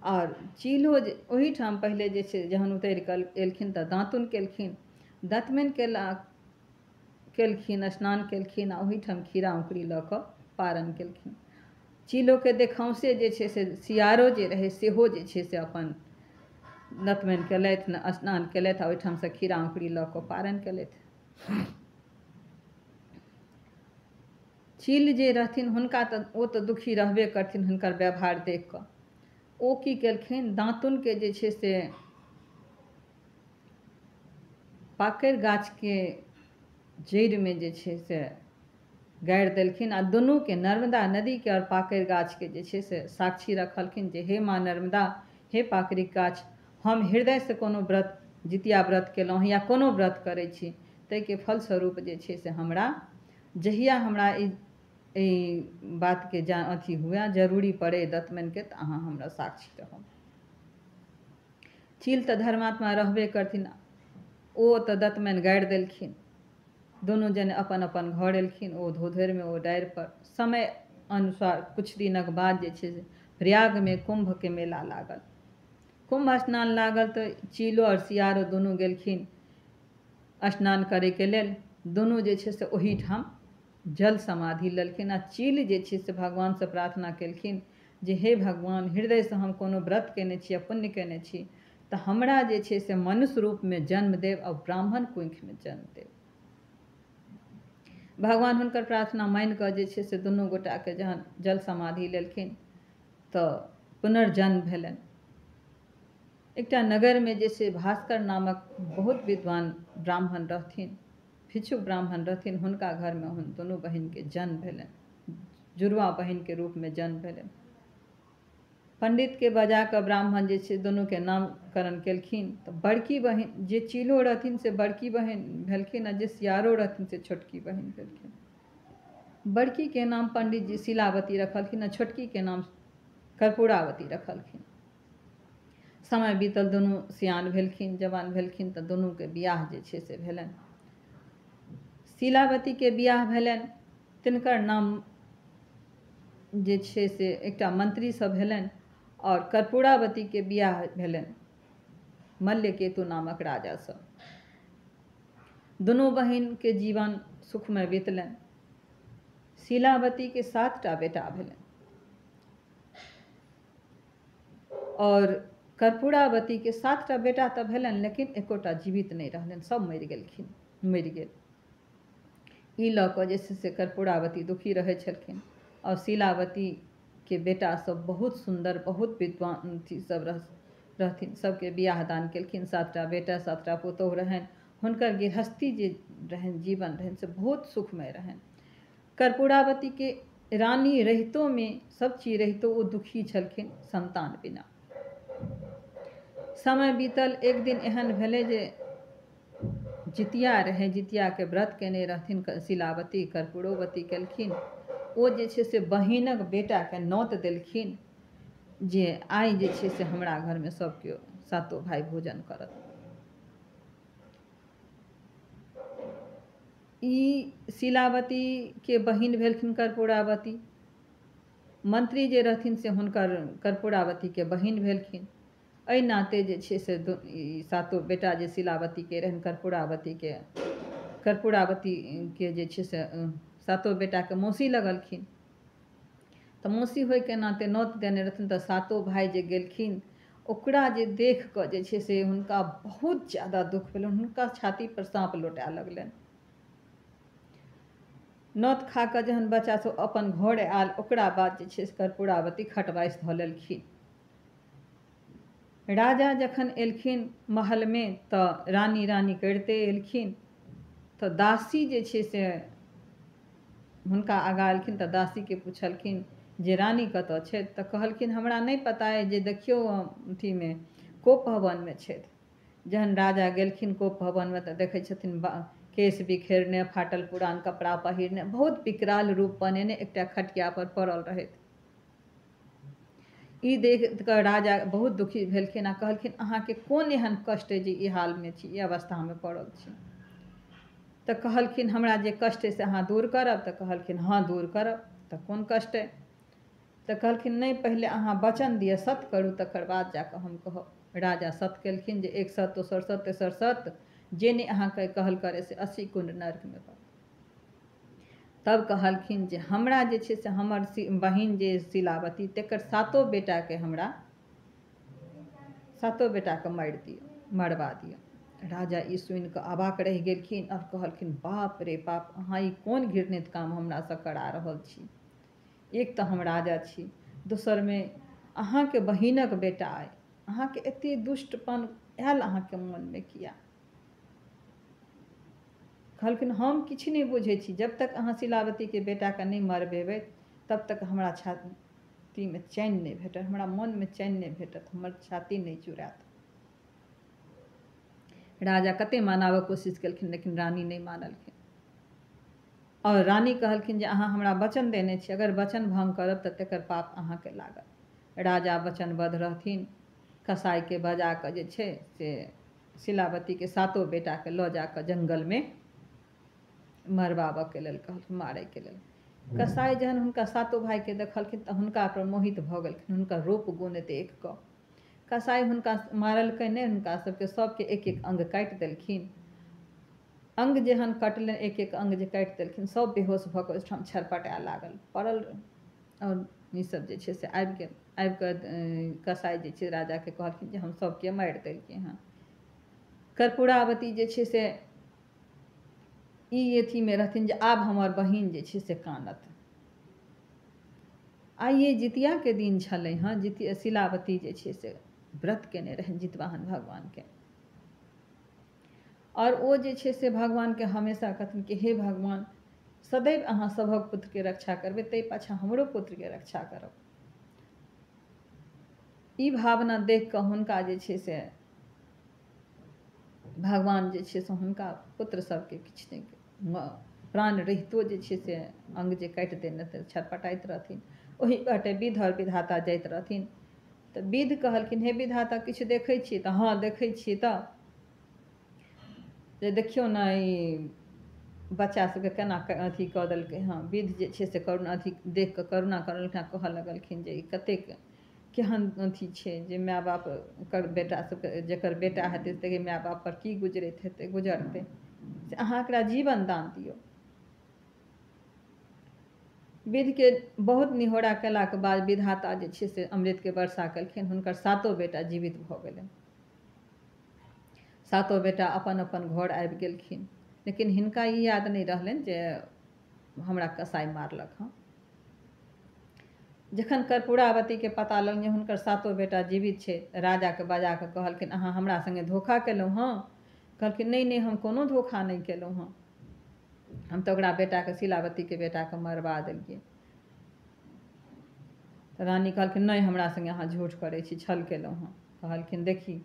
आओर चीलो जे ओहिठाम पहिले जे छै जहन उतरि कऽ एलखिन तऽ दाँतुन केलखिन, दतमनि केलखिन, स्नान केलखिन आ ओहिठाम खीरा औंकरी लऽ कऽ पारण केलखिन। चीलोके देखौंसे जे छै से सियारो जे रहै सेहो जे छै से अपन दतमनि केलथि, स्नान केलथि आ ओहिठामसँ खीरा औंकरी लऽ कऽ पारण केलथि। चील जे रहथिन हुनका तऽ ओ तऽ दुखी रहबे करथिन हुनकर व्यवहार देख कऽ। ओ की केलखिन, दाँतुनके जे छै से पाकरि गाछके जड़िमे जे छै से गाड़ि देलखिन आ दुनूके नर्मदा नदीके आओर पाकड़ि गाछके जे छै से साक्षी रखलखिन जे हे माँ नर्मदा, हे पाकड़िक गाछ, हम हृदयसँ कोनो व्रत, जितिया व्रत केलहुँ या कोनो व्रत करै छी, ताहिके फलस्वरूप जे छै से हमरा जहिया हमरा ई बातके अथी हुए जरूरी पड़े दतमनिके, तऽ अहाँ हमरा साक्षी रहब। चील तऽ धर्मात्मा रहबे करथिन, ओ तऽ दतमनि गाड़ि देलखिन। दुनू जने अपन अपन घर एलखिन, ओ धोधरिमे, ओ डारि पर। समय अनुसार कुछ दिनक बाद जे छै से प्रयागमे कुम्भके मेला लागल। कुम्भ स्नान लागल तऽ चीलो आओर सियारो दुनू गेलखिन स्नान करैके लेल। दुनू जे छै से ओहिठाम जल समाधि लेलखिन आ चील जे छै से भगवानसँ प्रार्थना केलखिन जे हे भगवान, हृदयसँ हम कोनो व्रत केने छी आ पुण्य केने छी, तऽ हमरा जे छै से मनुष्य रूपमे जन्म देब आ ब्राह्मण कुँखिमे जन्म देब। भगवान हुनकर प्रार्थना मानि कऽ जे छै से दुनू गोटाके जहन जल समाधि लेलखिन तऽ पुनर्जन्म भेलनि। एकटा नगरमे जे छै भास्कर नामक बहुत विद्वान ब्राह्मण रहथिन, भिक्षुक ब्राह्मण रहथिन, हुनका घरमे हुन दुनू बहिनके जन्म भेलनि, जुड़वा बहिनके रूपमे जन्म भेलनि। पंडितके बजा कऽ ब्राह्मण जे छै दुनूके नामकरण केलखिन। तऽ बड़की बहिन जे चीलो रहथिन से बड़की बहिन भेलखिन आ जे सियारो रहथिन से छोटकी बहिन भेलखिन। बड़कीके नाम पंडित जी शीलावती रखलखिन आ छोटकीके नाम कर्पूरावती रखलखिन। समय बीतल, दुनू सियान भेलखिन, जवान भेलखिन, तऽ दुनूके बियाह जे छै से भेलनि। शीलावतीके बियाह भेलनि, तिनकर नाम जे छै से एकटा मंत्रीसँ भेलनि, आओर कर्पूरावतीके बियाह भेलनि मल्यकेतु नामक राजासँ। दुनू बहिनके जीवन सुखमय बीतलनि। शीलावतीके 7टा बेटा भेलनि और कर्पूरावतीके 7टा बेटा तऽ भेलनि, लेकिन एकोटा जीवित नहि रहलनि, सब मरि गेलखिन, मरि गेल। ई लऽ कऽ जे छै से कर्पूरावती दुखी रहै छलखिन। आओर शीलावतीके बेटा सब बहुत सुन्दर, बहुत विद्वान अथी सब रहथिन, सबके बियाह दान केलखिन। 7टा बेटा 7टा पुतोहु रहनि। हुनकर गृहस्थी जे रहनि, जीवन रहनि, से बहुत सुखमय रहनि। कर्पूरावतीके रानी रहितोमे, सब चीज रहितो ओ दुखी छलखिन संतान बिना। समय बीतल, एक दिन एहन भेलै जे जितिया रहै, जितियाके व्रत केने रहथिन शीलावती, कर्पूरोवती केलखिन। ओ जे छै से बहिनक बेटाके नोत देलखिन जे आइ जे छै से हमरा घरमे सब केओ सातो भाइ भोजन करत। ई शीलावतीके बहिन भेलखिन कर्पूरावती। मंत्री जे रहथिन से हुनकर कर्पूरावतीके बहिन भेलखिन। एहि नाते जे छै से सातो बेटा जे शीलावतीके रहनि, कर्पूरावतीके जे छै से सातो बेटाके मौसी लगलखिन। तऽ मौसी होइके नाते नोत देने रहथिन, तऽ सातो भाइ जे गेलखिन, ओकरा जे देख कऽ जे छै से हुनका बहुत ज्यादा दुख भेलनि, हुनका छाती पर साँप लोटाए लगलनि। नोत खा कऽ जहन बच्चा सब अपन घर आयल, ओकरा बाद जे छै से कर्पूरावती खटबाइस धऽ लेलखिन। राजा जखन एलखिन महलमे तऽ रानी रानी करिते एलखिन। तऽ दासी जे छै से हुनका आगाँ एलखिन, तऽ दासीके पुछलखिन जे रानी कतऽ छथि? तऽ कहलखिन हमरा नहि पता अइ, जे देखियौ अथीमे कोप भवनमे छथि। जहन राजा गेलखिन कोप भवनमे तऽ देखै छथिन केश बिखेरने, फाटल पुरान कपड़ा पहिरने, बहुत विकराल रूप बनेने एकटा खटिया पर पड़ल रहथि। ई देख कऽ राजा बहुत दुखी भेलखिन आ कहलखिन अहाँके कोन एहन कष्ट अइ जे ई हालमे छी, ई अवस्थामे पड़ल छी? तऽ कहलखिन हमरा जे कष्ट अइ से अहाँ दूर करब? तऽ कहलखिन हँ दूर करब। तऽ कोन कष्ट अइ? तऽ कहलखिन नहि, पहिले अहाँ वचन दिअ, सत करू, तकर बाद जाकऽ हम कहब। राजा सत केलखिन जे एक सत, दोसर सत, तेसर सत, जे नहि अहाँके कहल करे से 80 कुंड नर्कमे पड़त। तब कहलखिन जे हमरा जे छै से हमर बहिन जे शीलावती, तकर सातो बेटाके हमरा सातो बेटाके मारि दिअ, मरबा दिअ। राजा ई सुनि कऽ अबाक रहि गेलखिन आओर कहलखिन बाप रे बाप, अहाँ ई कोन घृणित काम हमरासँ करा रहल छी? एक तऽ हम राजा छी, दोसरमे अहाँके बहिनक बेटा अइ, अहाँके एते दुष्टपन आयल अहाँके मोनमे किया? कहलखिन हम किछु नहि बुझै छी, जब तक अहाँ शीलावतीके बेटाके नहि मरबेबै तब तक हमरा छातीमे चैन नहि भेटत, हमरा मोनमे चैन नहि भेटत, हमर छाती नहि चुरायत। राजा कते मनाबऽ कोशिश केलखिन लेकिन रानी नहि मानलखिन। और रानी कहलखिन जे अहाँ हमरा वचन देने छी, अगर वचन भंग करब तऽ तकर पाप अहाँके लागत। राजा वचनबद्ध रहथिन। कसाईके बजा कऽ जे छै से शीलावतीके सातो बेटाके लऽ जाकऽ जंगलमे मरबाबऽके लेल कहलखिन, मारैके लेल। कसाई जहन हुनका सातो भाइके देखलखिन तऽ हुनका पर मोहित भऽ गेलखिन, हुनकर रूप गुण देख कऽ। कसाई हुनका मारलकै नहि, हुनका सबके सबके एक एक अंग काटि देलखिन। अंग जेहन कटलनि, एक एक अंग जे काटि देलखिन, सब बेहोश भऽ कऽ ओहिठाम छटपटाए लागल पड़ल। आओर ईसब जे छै से आबि गेल। आबि कऽ कसाई जे छै राजाके कहलखिन जे हम सबके मारि देलियै हँ। कर्पूरावती जे छै से ई अथीमे रहथिन जे आब हमर बहिन जे छै से कानत। आइए जितियाके दिन छलै हँ। जितिया शीलावती जे छै से व्रत केने रहनि जितवाहन भगवानके। और ओ जे छै से भगवानके हमेशा कहथिन कि हे भगवान, सदैव अहाँ सभक पुत्रके रक्षा करबै, ताहि पाछाँ हमरो पुत्रके रक्षा करब। ई भावना देख कऽ हुनका जे छै से भगवान जे छै से हुनका पुत्र सबके किछु नहि, प्राण रहितो जे छै से अंग जे काटि देने तऽ छटपटाइत रहथिन। ओहि बाटे विध और विधाता जाइत रहथिन तऽ विध कहलखिन हे विधाता, किछु देखै छी? तऽ हँ देखै छी। तऽ जे देखियौ ने ई बच्चा सबके केना अथी कऽ देलकै हँ। विध जे छै से करुणा अथी देख कऽ करुणा करलखिन, कहऽ लगलखिन जे ई कतेक केहन अथी छै जे माय बाप ओकर बेटा सबके, जकर बेटा हेतै तकर माय बाप पर की गुजरैत हेतै, गुजरतै, से अहाँ एकरा जीवन दान दियौ। विधके बहुत निहोरा केलाके बाद विधाता जे छै से अमृतके वर्षा केलखिन। हुनकर सातो बेटा जीवित भऽ गेलनि। सातो बेटा अपन अपन घर आबि गेलखिन। लेकिन हिनका ई याद नहि रहलनि जे हमरा कसाई मारलक हँ। जखन कर्पूरावतीके पता लगलनि जे हुनकर सातो बेटा जीवित छै, राजाके बजा कऽ कहलखिन अहाँ हमरा सङ्गे धोखा केलहुँ हँ? कहलखिन नहि नहि, हम कोनो धोखा नहि केलहुँ हँ, हम तऽ ओकरा बेटाके, शीलावतीके बेटाके मरबा देलियै। तऽ रानी कहलखिन नहि, हमरा सङ्गे अहाँ झूठ करै छी, छल केलहुँ हँ। कहलखिन देखी,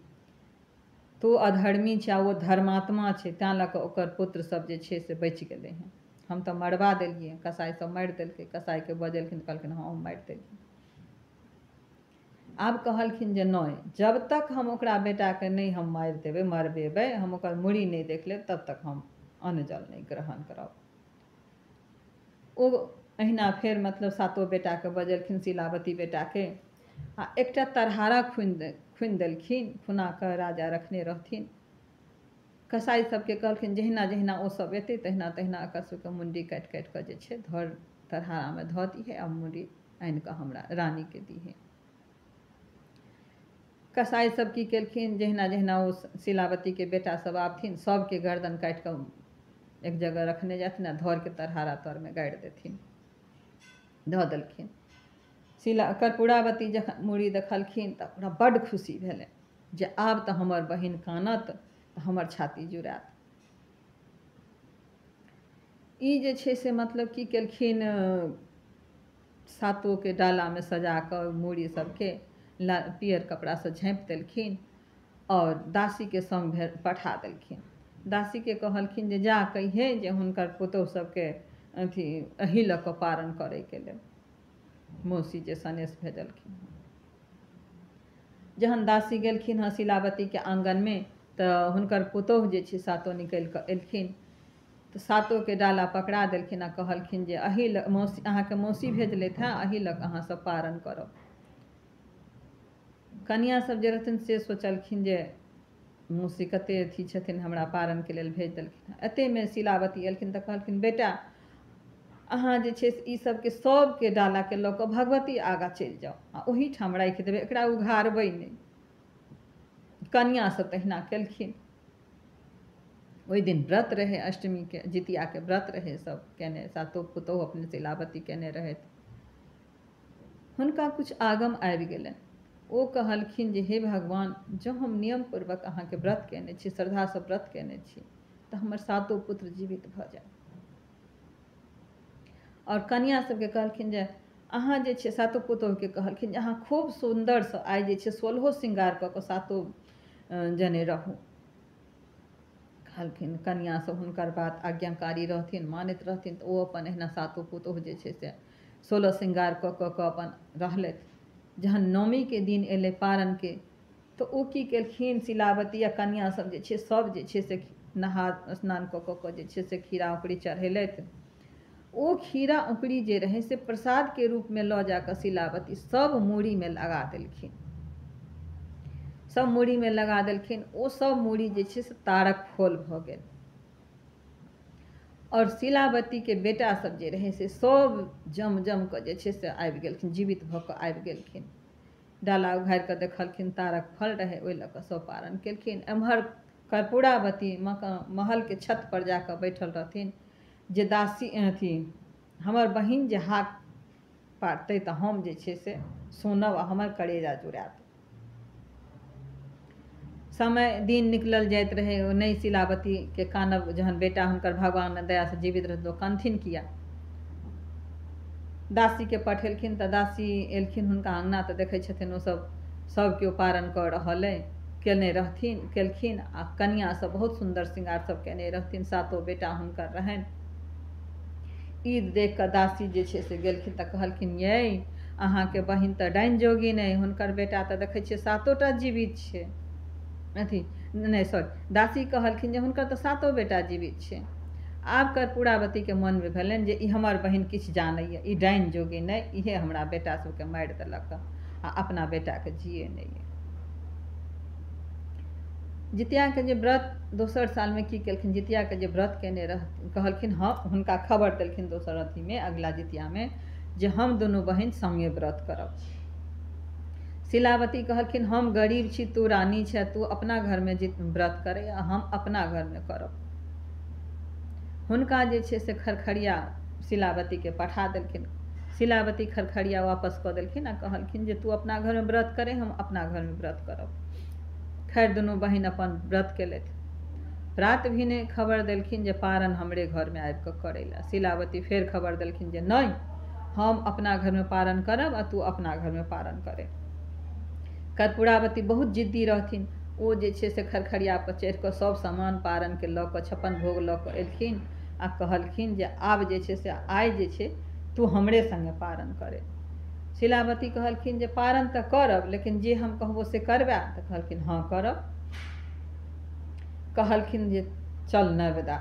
तू अधर्मी छै आ ओ धर्मात्मा छै, तैँ लऽ कऽ ओकर पुत्र सब जे छै से बचि गेलै हँ। हम तऽ मरबा देलियै, कसाई सब मारि देलकै। कसाईके बजेलखिन, कहलखिन हँ हम मारि देलियै। आब कहलखिन जे नहि, जब तक हम ओकरा बेटाके नहि हम मारि देबै, मरबेबै, हम ओकर मूड़ी नहि देख लेब, तब तक हम अन्न जल नहि ग्रहण करब। ओ अहिना फेर मतलब सातो बेटाके बजेलखिन, शीलावती बेटाके, आ एकटा तरहारा खुनि देलखिन, खुना कऽ राजा रखने रहथिन। कसाई सबके कहलखिन जहिना जहिना ओ सब एतै तहिना तहिना एकर सबके मुण्डी काटि काटि कऽ जे छै धर तरहारामे धऽ दिहे आ मुण्डी आनि कऽ हमरा रानीके दिहे। कसाई सब की केलखिन, जहिना जहिना ओ शीलावतीके बेटा सब आबथिन सबके गर्दन काटि कऽ एक जगह रखने जाथिन आ धरके तरहारा तरमे गाड़ि देथिन, धऽ देलखिन। कर्पूरावती जखन मूड़ी देखलखिन तऽ ओकरा बड्ड खुशी भेलै जे आब तऽ हमर बहिन कानत तऽ हमर छाती जुड़ायत। ई जे छै से मतलब की केलखिन, सातोके डालामे सजा कऽ मूड़ी सबके पियर कपड़ासँ झाँपि देलखिन और दासीके संग पठा देलखिन। दासीके कहलखिन जे जा कहिहे जे हुनकर पुतोहु सबके अथी एही लऽ कऽ पारण करैके लेल मौसी जे सनेस भेजलखिन। जहन दासी गेलखिन हँ शीलावतीके आँगनमे तऽ हुनकर पुतोहु जे छै सातो निकलि कऽ एलखिन तऽ सातोके डाला पकड़ा देलखिन आ कहलखिन जे एही लऽ मौसी, अहाँके मौसी भेजलथि हँ, एही लऽ कऽ अहाँ सब पारण करब। कनिया सब जे रहथिन से सोचलखिन जे मौसी कते अथी छथिन, हमरा पारणके लेल भेज देलखिन। एतेमे शीलावती एलखिन तऽ कहलखिन बेटा अहाँ जे छै ई सबके सबके डालाके लऽ कऽ भगवती आगाँ चलि जाउ आ ओहिठाम राखि देबै, एकरा उघारबै नहि। कनिया सब तहिना केलखिन। ओहि दिन व्रत रहै, अष्टमीके जितियाके व्रत रहै, सब केने सातो पुतोहु अपने शीलावती केने रहथि। हुनका कुछ आगम आबि गेलनि। ओ कहलखिन जे हे भगवान, जँ हम नियम पूर्वक अहाँके व्रत केने छी, श्रद्धासँ व्रत केने छी, तऽ हमर सातो पुत्र जीवित भऽ जायत। आओर कनिया सबके कहलखिन जे अहाँ जे छै, सातो पुतोहके कहलखिन जे अहाँ खूब सुन्दरसँ आइ जे छै सोलहो श्रृंगार कऽ कऽ सातो जने रहू। कहलखिन कनिया सब हुनकर बात आज्ञाकारी रहथिन, मानैत रहथिन, तऽ ओ अपन एहिना सातो पुतोह जे छै से 16 श्रृंगार कऽ कऽ कऽ अपन रहलथि। जहन नौमीके दिन एलै पारनके, तऽ ओ की केलखिन, शिलावती आ कनिया सब जे छै सब जे छै से नहा स्नान कऽ कऽ कऽ जे छै से खीरा औकड़ी चढ़ेलथि। ओ खीरा औकड़ी जे रहै से प्रसादके रूपमे लऽ जाकऽ शिलावती सब मूड़ीमे लगा देलखिन, सब मूड़ीमे लगा देलखिन। ओ सब मूड़ी जे छै से तारक फल भऽ गेल। आओर शिलावतीके बेटा सब जे रहै से सब जम जम कऽ जे छै से आबि गेलखिन, जीवित भऽ कऽ आबि गेलखिन। डाला उघारि कऽ देखलखिन तारक फल रहै, ओहि लऽ कऽ सब पारण केलखिन। एम्हर कर्पूरावती महलके छत पर जाकऽ बैठल रहथिन जे दासी अथी हमर बहिन जे हाथ पारतै तऽ हम जे छै से सुनब आ हमर करेजा जुड़ायत। समय दिन निकलल जाइत रहै, ओ नहि शिलावतीके कानब, जहन बेटा हुनकर भगवान दयासँ जीवित रहत तऽ कनथिन किया। दासीके पठेलखिन तऽ दासी एलखिन हुनका अङ्गना, तऽ देखै छथिन ओसब सब केओ पारण कऽ रहल अइ, केने रहथिन, केलखिन। आ कनिया सब बहुत सुन्दर श्रृंगार सब केने रहथिन, सातो बेटा हुनकर रहनि। ईद देख कऽ दासी जे छै से गेलखिन तऽ कहलखिन, यै अहाँके बहिन तऽ डाइन जोगिन अइ, हुनकर बेटा तऽ देखै छियै सातोटा जीवित छै। अथी नहि सॉरी, दासी कहलखिन जे हुनकर तऽ सातो बेटा जीवित छै। आब कर्पूरावतीके मनमे भेलनि जे ई हमर बहिन किछु जानैए, ई डाइन जोगिन अइ, इहे हमरा बेटा सबके मारि देलक आ अपना बेटाके जिए नहि अइ। जितियाके जे व्रत दोसर सालमे की केलखिन, जितियाके जे व्रत केने रहथिन, कहलखिन हँ, हुनका खबर देलखिन दोसर अथीमे अगिला जितियामे जे हम दुनू बहिन सङ्गे व्रत करब। शिलावती कहलखिन हम गरीब छी, तू रानी छे, तू अपना घरमे व्रत करे आ हम अपना घरमे करब। हुनका जे छै से खरखरिया शिलावतीके पठा देलखिन। शिलावती खरखरिया वापस कऽ देलखिन आ कहलखिन जे तू अपना घरमे व्रत करे, हम अपना घरमे व्रत करब। खैर दुनू बहिन अपन व्रत केलथि। प्रात भिने खबर देलखिन जे पारन हमरे घरमे आबि कऽ करै लए। शिलावती फेर खबर देलखिन जे नहि, हम अपना घरमे पारन करब आ तू अपना घरमे पारन करे। कर्पूरावती बहुत जिद्दी रहथिन, ओ जे छै से खरखरिया पर चढ़ि कऽ सब सामान पारनके लऽ कऽ 56 भोग लऽ कऽ एलखिन आ कहलखिन जे आब जे छै से आइ जे छै तू हमरे सङ्गे पारन करे। शिलावती कहलखिन जे पारन तऽ करब, लेकिन जे हम कहबो से करबै? तऽ कहलखिन हँ करब। कहलखिन जे चल नर्मदा,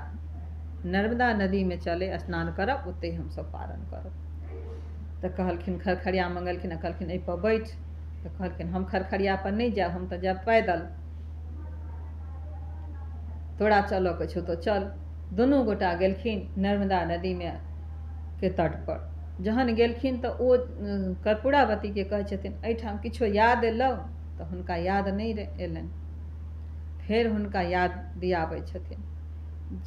नर्मदा नदीमे चले, स्नान करब, ओतहि हमसब पारन करब। तऽ कहलखिन खरखरिया मंगलखिन आ कहलखिन एहिपर बैठ। तऽ कहलखिन हम खरखरिया पर नहि जायब, हम तऽ जायब पैदल, तोरा चलऽके छौ तऽ चल। दुनू गोटा गेलखिन नर्मदा नदीमे के तट पर। जहन गेलखिन तऽ ओ कर्पूरावतीके कहै छथिन एहिठाम किछो याद एलौ? तऽ हुनका याद नहि एलनि। फेर हुनका याद दियाबै छथिन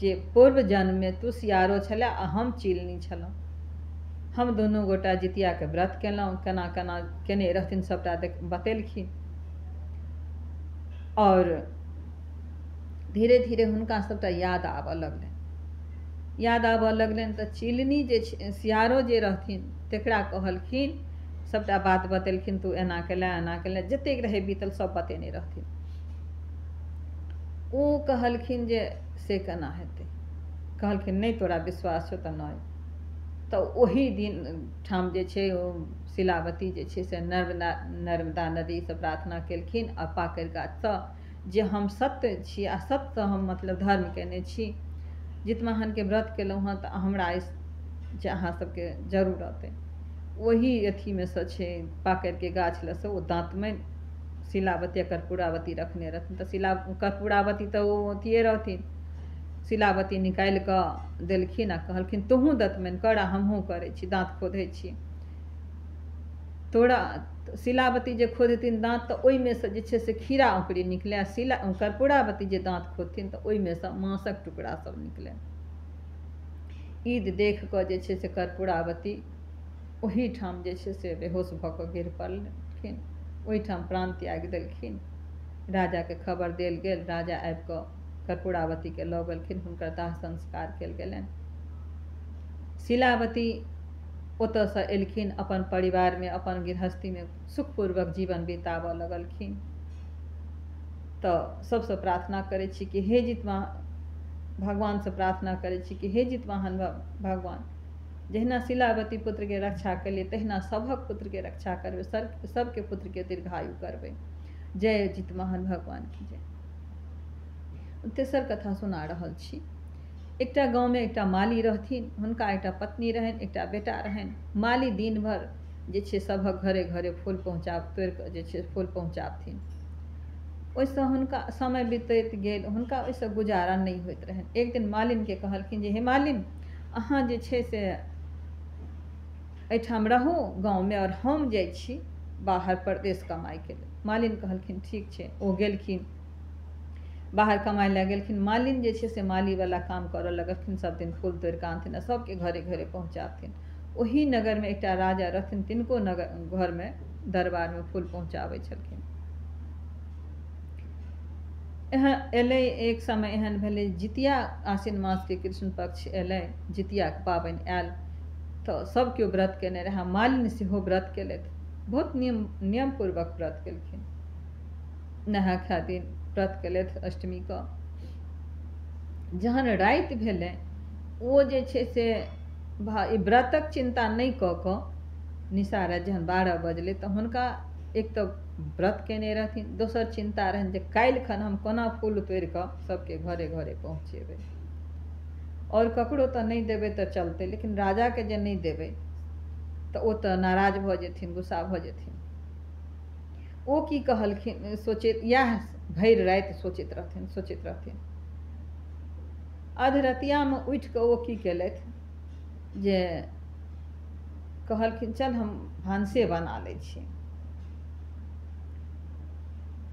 जे पूर्व जन्ममे तू सियारो छलै आ हम चिलनी छलहुँ, हम दुनू गोटा जितियाके व्रत केलहुँ, केना केना केने रहथिन सबटा बतेलखिन। आओर धीरे धीरे हुनका सबटा याद आबऽ लगलनि। याद आबऽ लगलनि तऽ चिलनी जे सियारो जे रहथिन तकरा कहलखिन, सबटा बात बतेलखिन, तू एना केला एना केला, जतेक रहै बीतल सब बतेने रहथिन। ओ कहलखिन जे से केना हेतै? कहलखिन नहि तोरा विश्वास छौ तऽ नहि। तऽ ओही दिन ठाम जे छै ओ शिलावती जे छै से नर्मदा नदीसँ प्रार्थना केलखिन आ पाकड़ि गाछसँ जे हम सत्य छी आ सत्यसँ हम मतलब धर्म केने छी, जितमाहनके व्रत केलहुँ हँ, तऽ हमरा जे अहाँ सबके जरूरत अइ। ओही अथीमे सँ छै पाकड़िके गाछ लऽसँ ओ दाँतमे शिलावती आ कर्पूरावती रखने रहथिन। तऽ कर्पूरावती तऽ ओ अथिए रहथिन, शिलावती निकालि कऽ देलखिन आ कहलखिन तोहूँ दतमनि कर आ हमहूँ करै छी, दाँत खोधै छी तोरा। शिलावती जे खोधथिन दाँत तऽ ओहिमे सँ जे छै से खीरा औकड़ी निकलै, आ कर्पूरावती जे दाँत खोधथिन तऽ ओहिमे सँ माँसक टुकड़ा सब निकलै। ईद देख कऽ जे छै से कर्पूरावती ओहिठाम जे छै से बेहोश भऽ कऽ गिर पड़लखिन, ओहिठाम प्राण त्यागि देलखिन। राजाके खबर देल गेल, राजा आबि कऽ कर्पूरावतीके लऽ गेलखिन, हुनकर दाह संस्कार कयल गेलनि। शीलावती ओतऽसँ एलखिन, अपन परिवारमे अपन गृहस्थीमे सुखपूर्वक जीवन बिताबऽ लगलखिन। तऽ सबसँ प्रार्थना करै छी कि हे जितवा भगवानसँ प्रार्थना करै छी कि हे जितवाहन भगवान, जहिना शीलावती पुत्रके रक्षा केलियै तहिना सभक पुत्रके रक्षा करबै, सबके पुत्रके दीर्घायु करबै। जय जितवाहन भगवान की जय। तेसर कथा सुना रहल छी। एकटा गाँवमे एकटा माली रहथिन, हुनका एकटा पत्नी रहनि, एकटा बेटा रहनि। माली दिन भरि जे छै सभक घरे घरे फूल पहुँचा तोड़ि कऽ जे छै फूल पहुँचाबथिन। ओहिसँ हुनका समय बितैत गेल, हुनका ओहिसँ गुजारा नहि होइत रहनि। एक दिन मालिनके कहलखिन जे हे मालिन, अहाँ जे छै से एहिठाम रहू गाँवमे आओर हम जाइ छी बाहर परदेश कमाइके लेल। मालिन कहलखिन ठीक छै। ओ गेलखिन, बाहर कमाइ लए गेलखिन। मालिन जे छै से मालीवला काम करऽ लगलखिन, सब दिन फूल तोड़ि कऽ आनथिन आ सबके घरे घरे पहुँचाबथिन। ओही नगरमे एकटा राजा रहथिन, तिनको नगर घरमे दरबारमे फूल पहुँचाबै छलखिन। एहन एलै एक समय एहन भेलै, जितिया आश्विन मासके कृष्ण पक्ष एलै, जितियाके पाबनि आयल तऽ सब केओ व्रत केने रहए, मालिन सेहो व्रत केलथि, बहुत नियमपूर्वक व्रत केलखिन। नहा खा दिन व्रत केलथि अष्टमीके। जहन राति भेलै, ओ जे छै से व्रतक चिन्ता नहि कऽ कऽ निशा राति जहन 12 बजलै तऽ हुनका एक तऽ व्रत केने रहथिन, दोसर चिन्ता रहनि जे काल्हि खन हम कोना फूल तोड़ि कऽ सबके घरे घरे पहुँचेबै, आओर ककरो तऽ नहि देबै तऽ चलतै, लेकिन राजाके जे नहि देबै तऽ ओ तऽ नाराज भऽ जेथिन, गुस्सा भऽ जेथिन। ओ की कहलखिन, सोचैत इएह भरि राति सोचैत रहथिन सोचैत रहथिन। अधरतियामे उठि कऽ ओ की केलथि जे कहलखिन चल हम भानसे बना लै छी।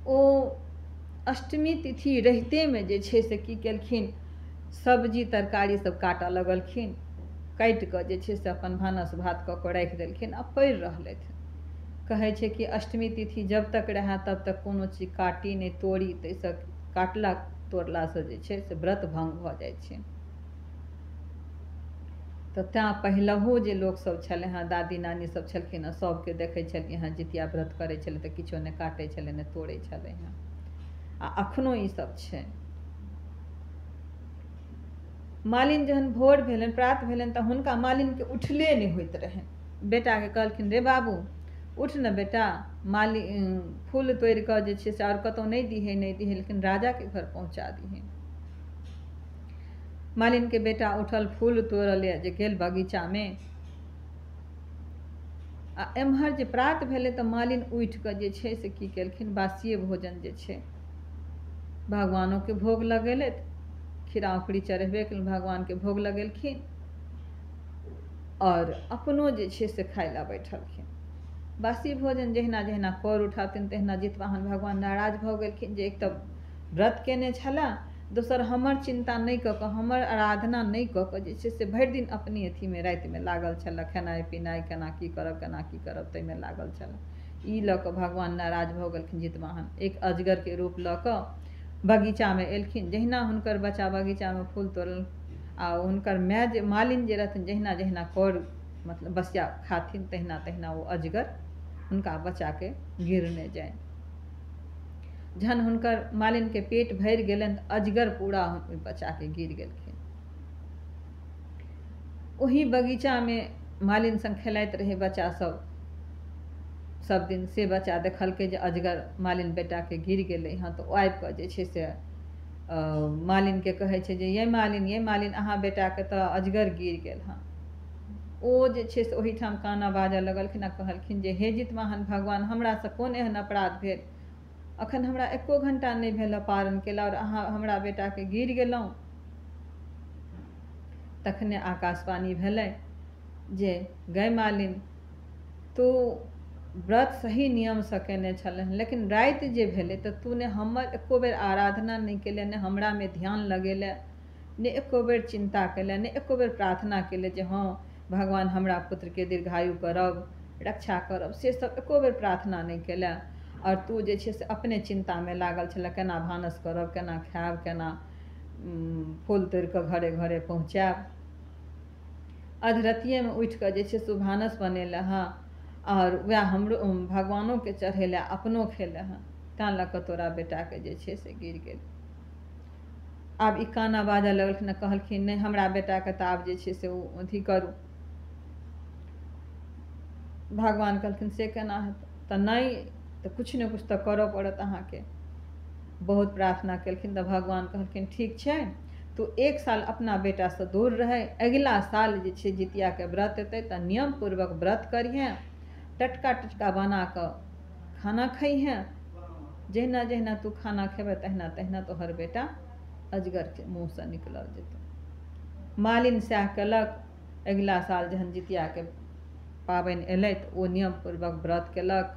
ओ अष्टमी तिथि रहितेमे जे छै से की केलखिन, सब्जी तरकारी सब काटऽ लगलखिन, काटि कऽ जे छै से अपन भानस भात कऽ कऽ राखि देलखिन आ पड़ि रहलथि। कहै छै कि अष्टमी तिथि जब तक रहए तब तक कोनो चीज काटी नहि तोड़ी, ताहिसँ काटला तोड़लासँ जे छै से व्रत भङ्ग भऽ जाइ छै। तऽ तैँ पहिलहो जे लोकसब छलै हँ, दादी नानी सब छलखिन हँ, सबके देखै छलियै हँ जितिया व्रत करै छलै तऽ किछो नहि काटै छलै नहि तोड़ै छलै हँ, आ अखनो ई सब छै। मालिन जहन भोर भेलनि, प्रात भेलनि तऽ हुनका मालिनके उठले नहि होइत रहनि। बेटाके कहलखिन रे बाबू उठ ने बेटा, माली फूल तोड़ि कऽ जे छै से आओर कतहु नहि दिहे नहि दिहे, लेकिन राजाके घर पहुँचा दिहे। मालिनके बेटा उठल, फूल तोड़ल जे गेल बगीचामे, आ एम्हर जे प्रात भेलै तऽ मालिन उठि कऽ जे छै से की केलखिन, बासिए भोजन जे छै भगवानोके भोग लगेलथि, खीरा उखड़ी चढ़ेबे केलनि, भगवानके भोग लगेलखिन आओर अपनो जे छै से खाय लए बैठलखिन। बासी भोजन जहिना जहिना कर उठाथिन तहिना जितवाहन भगवान नाराज भऽ गेलखिन जे एक तऽ व्रत केने छलाह, दोसर हमर चिन्ता नहि कऽ कऽ, हमर आराधना नहि कऽ कऽ जे छै से भरि दिन अपने अथीमे रातिमे लागल छलए, खेनाइ पिनाइ केना की करब केना की करब ताहिमे लागल छलए। ई लऽ कऽ भगवान नाराज भऽ गेलखिन जितवाहन। एक अजगरके रूप लऽ कऽ बगीचामे एलखिन। जहिना हुनकर बच्चा बगीचामे फूल तोड़ल आ हुनकर माय जे मालिन जे रहथिन, जहिना जहिना कर मतलब बसिया खाथिन तहिना तहिना ओ अजगर हुनका बच्चाके गिरने जाय। जहन हुनकर मालिनके पेट भरि गेलनि तऽ अजगर पूरा ओहि बच्चाके गिर गेलखिन। ओही बगीचामे मालिन संग खेलाइत रहै बच्चा सब सब दिन, से बच्चा देखलकै जे अजगर मालिन बेटाके गिर गेलै हँ, तऽ ओ आबिकऽ जे छै से मालिनके कहै छै जे ये मालिन, ये मालिन, अहाँ बेटाके तऽ अजगर गिर गेल हँ। ओ जे छै से ओहिठाम काना बाजऽ लगलखिन आ कहलखिन जे हे जितवाहन भगवान, हमरासँ कोन एहन अपराध भेल, अखन हमरा एको घण्टा नहि भेल पारण केला आओर अहाँ हमरा बेटाके गिर गेलहुँ। तखने आकाशवाणी भेलै जे गै मालिन, तू व्रत सही नियमसँ केने छलह, लेकिन राति जे भेलै तऽ तू ने हमर एको बेर आराधना नहि केले, ने हमरामे ध्यान लगेले, ने एको बेर चिन्ता केले, ने एको बेर प्रार्थना केले जे हँ भगवान हमरा पुत्रके दीर्घायु करब, रक्षा करब, से सब एको बेर प्रार्थना नहि केले। आओर तू जे छै से अपने चिन्तामे लागल छलह, केना भानस करब, केना खायब, केना फूल तोड़िकऽ घरे घरे पहुँचायब। अधरतियेमे उठिकऽ जे छै से भानस बनेलहुँ हँ आओर वएह हमरो भगवानोके चढ़ेलहुँ, अपनो खेलहुँ हँ, तैँ लऽ कऽ तोरा बेटाके जे छै से गिर गेल। आब ई काना बाजऽ लगलखिन, कहलखिन नहि हमरा बेटाके तऽ आब जे छै से ओ अथी करू। भगवान कहलखिन से केना हेतै, तऽ नहि तऽ किछु ने किछु तऽ करऽ पड़त अहाँके। बहुत प्रार्थना केलखिन तऽ भगवान कहलखिन ठीक छै, तू एक साल अपना बेटासँ दूर रहै, अगिला साल जे छै जितियाके व्रत एतै तऽ नियमपूर्वक व्रत करिहेँ, टटका टटका बनाकऽ खाना खइहेँ, जहिना जहिना तू खाना खेबै तहिना तहिना तोहर बेटा अजगरके मुँहसँ निकलल जेतौ। मालिन सएह केलक। अगिला साल जहन जितियाके पाबनि एलै तऽ ओ नियमपूर्वक व्रत केलक।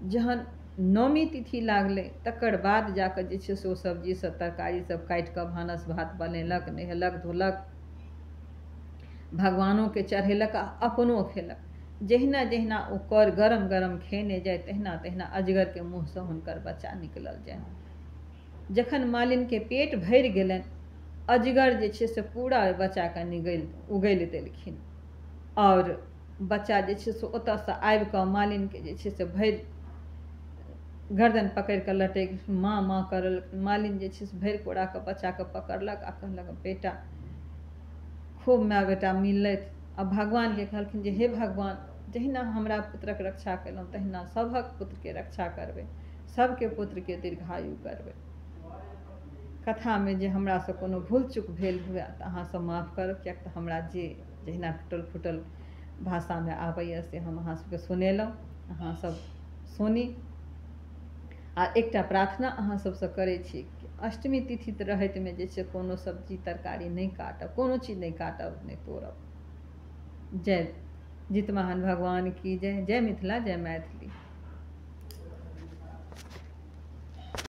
जहन नवमी तिथि लागलै तकर बाद जाकऽ जे छै से ओ सब्जी सब तरकारी सब काटिकऽ भानस भात बनेलक, नहेलक धोलक, भगवानोके चढ़ेलक आ अपनो खेलक। जहिना जहिना ओ कर गरम गरम खेने जाय तहिना तहिना अजगरके मुँहसँ हुनकर बच्चा निकलल जाय। जखन मालिनके पेट भरि गेलनि, अजगर जे छै से पूरा ओहि बच्चाके निगलि उगलि देलखिन आओर बच्चा जे छै से ओतऽसँ आबिकऽ मालिनके जे छै से भरि गर्दन पकड़िकऽ लटकि माँ माँ करऽ। मालिन जे छै से भरि कोराके बच्चाके पकड़लक आ कहलक बेटा, खूब माय बेटा मिललथि आ भगवानके कहलखिन जे हे भगवान, जहिना हमरा पुत्रक रक्षा केलहुँ तहिना सभक पुत्रके रक्षा करबै, सबके पुत्रके दीर्घायु करबै। कथामे जे हमरासँ कोनो भूल चूक भेल हुए तऽ अहाँ सब माफ करब, किएक तऽ हमरा जे जहिना टूटल फूटल भाषामे आबैए से हम अहाँ सबके सुनेलहुँ, अहाँ सब सुनी। आ एकटा प्रार्थना अहाँ सबसँ करै छी, अष्टमी तिथि रहैतमे जे छै कोनो सब्जी तरकारी नहि काटब, कोनो चीज नहि काटब, नहि तोड़ब। जय जितवाहन भगवान की जय। जय मिथिला, जय मैथिली।